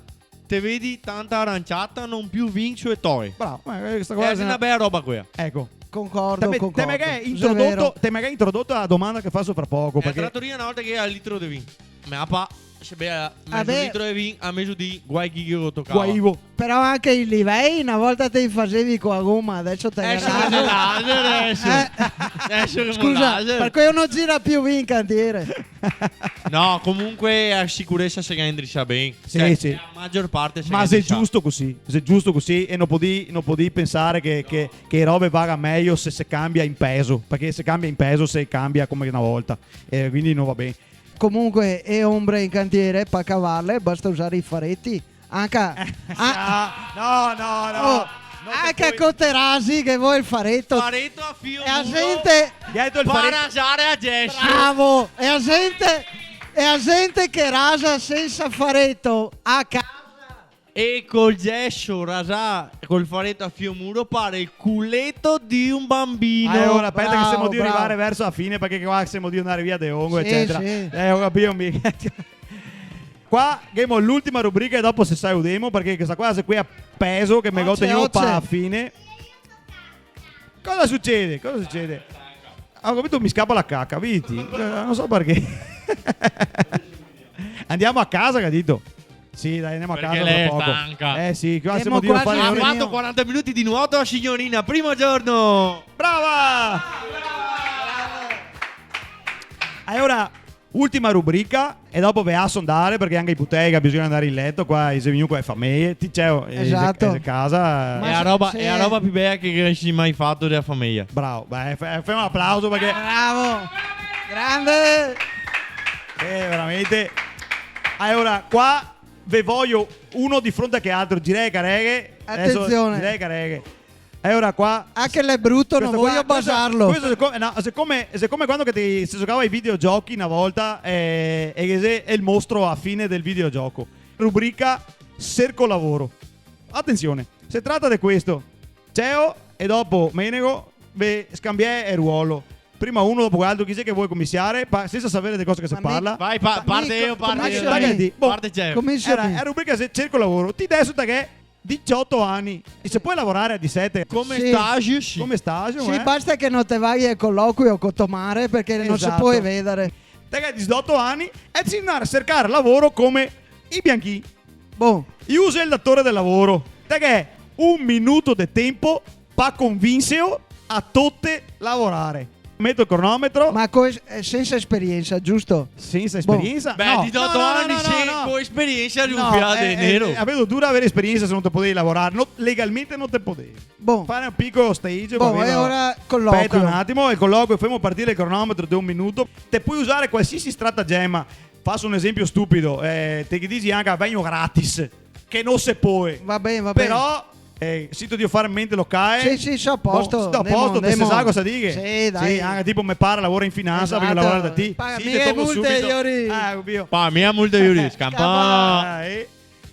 te vedi tanta aranciata, no più vin su e toe. Bravo, ma questa qua xe na bela roba quea. Eco. Concordo, concordo. Te me, te me ga introdoto, te me ga introdoto la domanda che faso fra poco, parché... Eh, a tratoria na volta che iera el litro de vin. Me apa, se bea mezo litro de vin a mesodì, guai chi che lo tocava. Guaivo. Però anca i livei, na volta te i fasevi co la goma, deso te... Deso che xe laser, deso. Eh. Deso che xe laser. Scusa, parché no gira più vin in cantiere. No, comunque la sicuresa se ga indrisà ben. Sì, sì. Cioè, la magior parte se ga indrisà. Ma xe giusto cusì, xe giusto cusì e no podì, no podì pensare che, che, che le robe vaga mejo se se cambia in peso, parché se cambia in peso, se cambia come na volta. E quindi no va ben. Comunque, le ombre in cantiere, par cavarle, basta usare i fareti. Anca, ah, no, no, no. Oh, no te pol. Anca co te rasi che vol el fareto. Fareto a fio muro. E la gente... Gheto el fareto. Par rasare a geso. Bravo. E la gente, e la gente che rasa sensa fareto a casa. E col geso rasà, col fareto a fio muro, pare el culeto de un banbino. Alora, speta che semo drio rivare verso la fine, parché qua semo drio ndare via de ongo, ecetera. Sì, sì. Eh, go capìo, mi. Qua ghemo l'ultima rubrica e dopo se saludemo, parché questa qua xe quea a peso che me go tegnù pa la fine. Cosa sucede? Cosa sucede? Ah, go capìo, me scapa la caca, vedi? Eh, no so parché. Andiamo a casa, che ga dito? Sì, dai, andiamo a casa fra poco. Parché lei xe stanca. Eh sì, qua semo drio fare... Semo quasi finì. Ha fato quaranta minuti de nuoto la signorina, primo giorno! Brava! Alora, ultima rubrica, e dopo ve laso ndare, parché anca i putei ga bisogno de ndare in leto, qua i xe vegnù co le fameje, ti, Ceo, eh, esato, xe casa. Ma xe la roba, sì, xe la roba più bela che, che ghe sia mai fato dea fameja. Bravo, beh, fa-, femo un aplauso parché... Bravo! Grande! Eh, veramente. Alora, qua ve vojo uno de fronte a che altro, girè le careghe. Deso, atension, girè le careghe. E ora qua... Ah, che l'è bruto, no vojo basarlo. Questo qua, questo, questo xe come, no, xe come, xe come quando che te, se giocava ai videogiochi na volta, eh, e che xe, xe el mostro a fine del videogioco. Rubrica Serco lavoro. Atension, se trata de questo. Ceo e dopo Menego ve scambiè el ruolo. Prima uno, dopo l'altro, chi xe che vol cominsiare? Pa-, sensa saver de cosa che se parla. Vai, pa-, parte mi, io, parte io. Dai, dai, dai. Bon. Parte Geo. Cominsia ti. Era, era rubrica se cerco lavoro. Ti deso te ghè dixoto ani. E se pol lavorare a disete? Come stage, sì. Come stage, eh? Sì, basta che no te vaghe al coloquio co to mare, parché no se pol vedare. Esato. Te ghè dixoto ani e te si ndà a sercare lavoro come i bianchi. Bon. I usa el datore del lavoro. Te ghè un minuto de tempo pa convinseo a tote lavorare. Meto el cronometro. Ma co es-, eh, sensa esperiensa, giusto? Sensa esperiensa? Bon. Beh, no. Dixoto ani, no, no, sì, no, no. Co esperiensa, no, eh, eh, nero. Eh, vedo dura avere esperiensa se no te podevi lavorare. No, legalmente no te podevi. Bon. Fare un picolo stage, bon, va ben, e ora coloquio. Speta un atimo, el coloquio, femo partire el cronometro de un minuto. Te pol usare qualsiasi stratagema. Faso un esenpio stupido, eh, te ghe disi anca "vegno gratis", che no se pol. Va ben, va ben. Però, eh, sito drio fare mente locae. Sì, sì, so a posto. Bon, sito a posto, te se sa cosa dighe? Sì, dai. Sì, anca tipo me pare lavora in finansa, vegno a lavorare da ti. Esato. Sì, te togo subito. Paga mia multe, Iuri. Ah, ovvio. Paga mia multe, Iuri. Scanpa. Scanpa. Eh.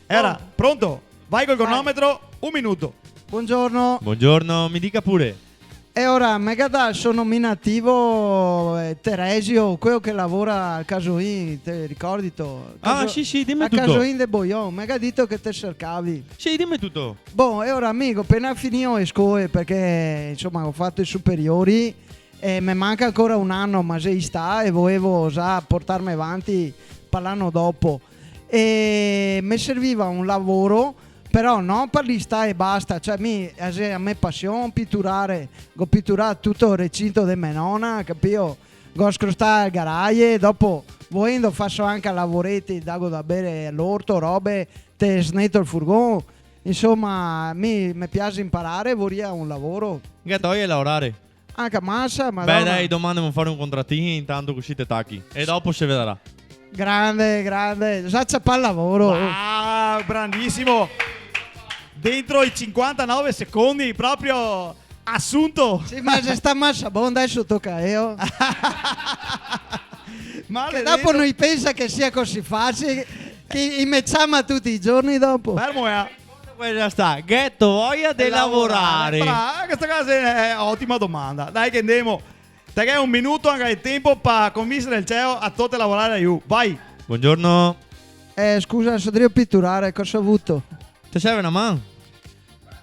Era, bon. Pronto? Vai col cronometro, un minuto. Buongiorno. Buongiorno, mi dica pure. E ora, me ga dà so nominativo, eh, Teresio, queo che lavora al casoin, te ricordito? Ah, sì, sì, dime tuto. Al casoin de Bojon, me ga dito che te sercavi. Sì, dime tuto. Bon, e ora mi go pena finìo e scoe, parché, insoma, go fato i superiori e me manca ancora un ano, ma xe istà e voevo za portarme vanti par l'ano dopo. E me serviva un lavoro, però no par l'istà e basta, cioè mi, a xe a me pasion, piturare, go piturà tuto el recinto de me nona, capìo? Go scrostà el garaje, dopo, voendo, faso anca lavoreti, dago da bere a l'orto, robe, te sneto el furgon. Insoma, mi, me piaxe inparare, voria un lavoro. Gheto voia de lavorare? Anca masa, Madona. Beh, dai, doman ndemo a fare un contratin, intanto cusì te tachi. E dopo se vedarà. Grande, grande. Za ciapà el lavoro. Ah, grandisimo. Dentro i sinquantanove secondi, proprio asunto. Sì, ma se sta masa bon, deso toca a eo. Maledeto. Che dopo no i pensa che sia cusì facile, che i me ciama tuti i giorni dopo. Fermo, eh. Questa sta, gheto voia de lavorare? Lavorare. Brava, questa qua xe, eh, otima domanda. Dai che ndemo. Te ghè un minuto, anca el tempo, pa convinsere el ceo a tote lavorare, aiù. Vai. Buongiorno. Eh, scusa, so drio piturare, cosa vuto? Te serve na man?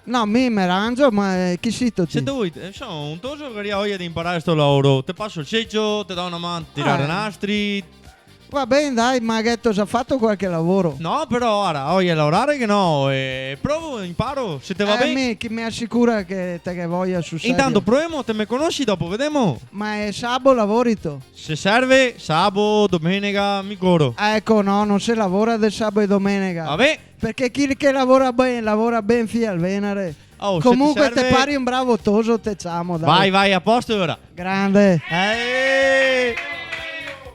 No, mi me rangio, ma, eh, chi sito ti? Se te voi, eh, so, un toso che garia voia de inparare sto lavoro, te paso el secio, te do na man a tirare nastri, Va ben, dai, ma gheto za fato qualche lavoro? No, però, ara, voia lavorare che no, eh, provo, inparo, se te va ben. Eh, mi, chi me asicura che te ghe voia sul serio? Intanto provemo, te me conosi, dopo vedemo. Ma el sabo lavorito? Se serve, sabo, domenega, mi coro. Ah, eco, no, no se lavora de sabo e domenega. Va ben. Parché chi che lavora ben, lavora ben fin al venare. Oh, se te serve. Comunque te pari un bravo toso, te ciamo, dai. Vai, vai, a posto ora. Grande. Eh!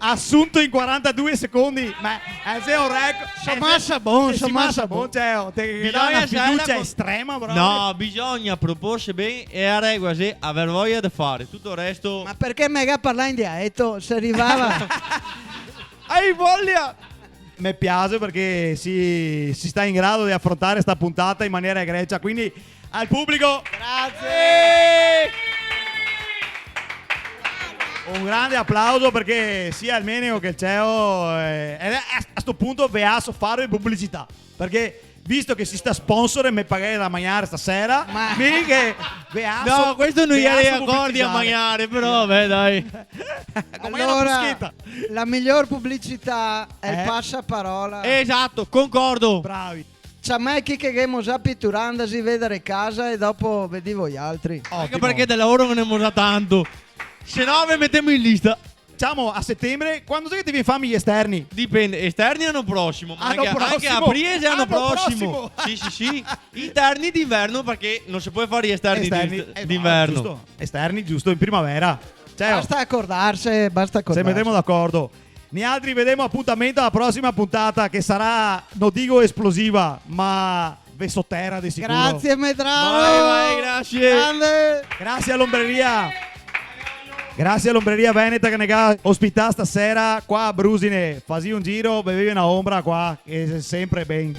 Asunto in quarantadue secondi, ma, eh, xe un record. So masa bon, so masa bon, cioè, oh, te, te dà na fiducia estrema, proprio. Bisogna saver co-, no, bisogna proporse ben e a regola xe aver voia de fare, tuto el resto. Ma parché me ga parlà in dialeto? Se rivava. Hai voia! Me piaxe parché si, si sta in grado de afrontare sta puntata in maniera egregia, quindi al publico. Grazie. Eh! Un grande aplauso parché sia el Meneo che el Ceo, eh, e a, a sto punto ve laso fare publicità, parché visto che si sta sponsor, me paghe da magnare stasera, ma mi che ve laso, no, questo no ve laso publicizare. Gera d'acordo a magnare, però, vabè, dai. Come la bruscheta. Alora, la miglior publicità xe el pasaparola. Eh? Esato, concordo. Bravi. Ciamè chi che ghemo za piturà, andasì vedare casa e dopo vedì voialtri. Otimo. Anca parché de lavoro ghe n'emo za tanto. Se no ve metemo in lista. Ciamo a setembre, quando xe che te vien farme i esterni? Dipende, esterni ano prosimo, ma anca, anca aprile xe ano prosimo. Ano prosimo. Sì, sì, sì. Interni d'inverno, parché no se pol fare i esterni d'ist-, eh, no, d'inverno. Giusto. Esterni, giusto, in primavera. Cioè, basta acordarse, basta acordarse. Se metemo d'acordo. Nialtri vedemo apuntamento a la prosima puntata, che sarà, no digo esplosiva, ma ve sotera de sicuro. Grazie, Medrano! Vai, vai, grazie. Grande! Grazie a l'ombreria. Grazie a l'ombreria veneta che ne ga ospità stasera qua a Brusine. Fasì un giro, bevevi na ombra qua, che xe sempre ben.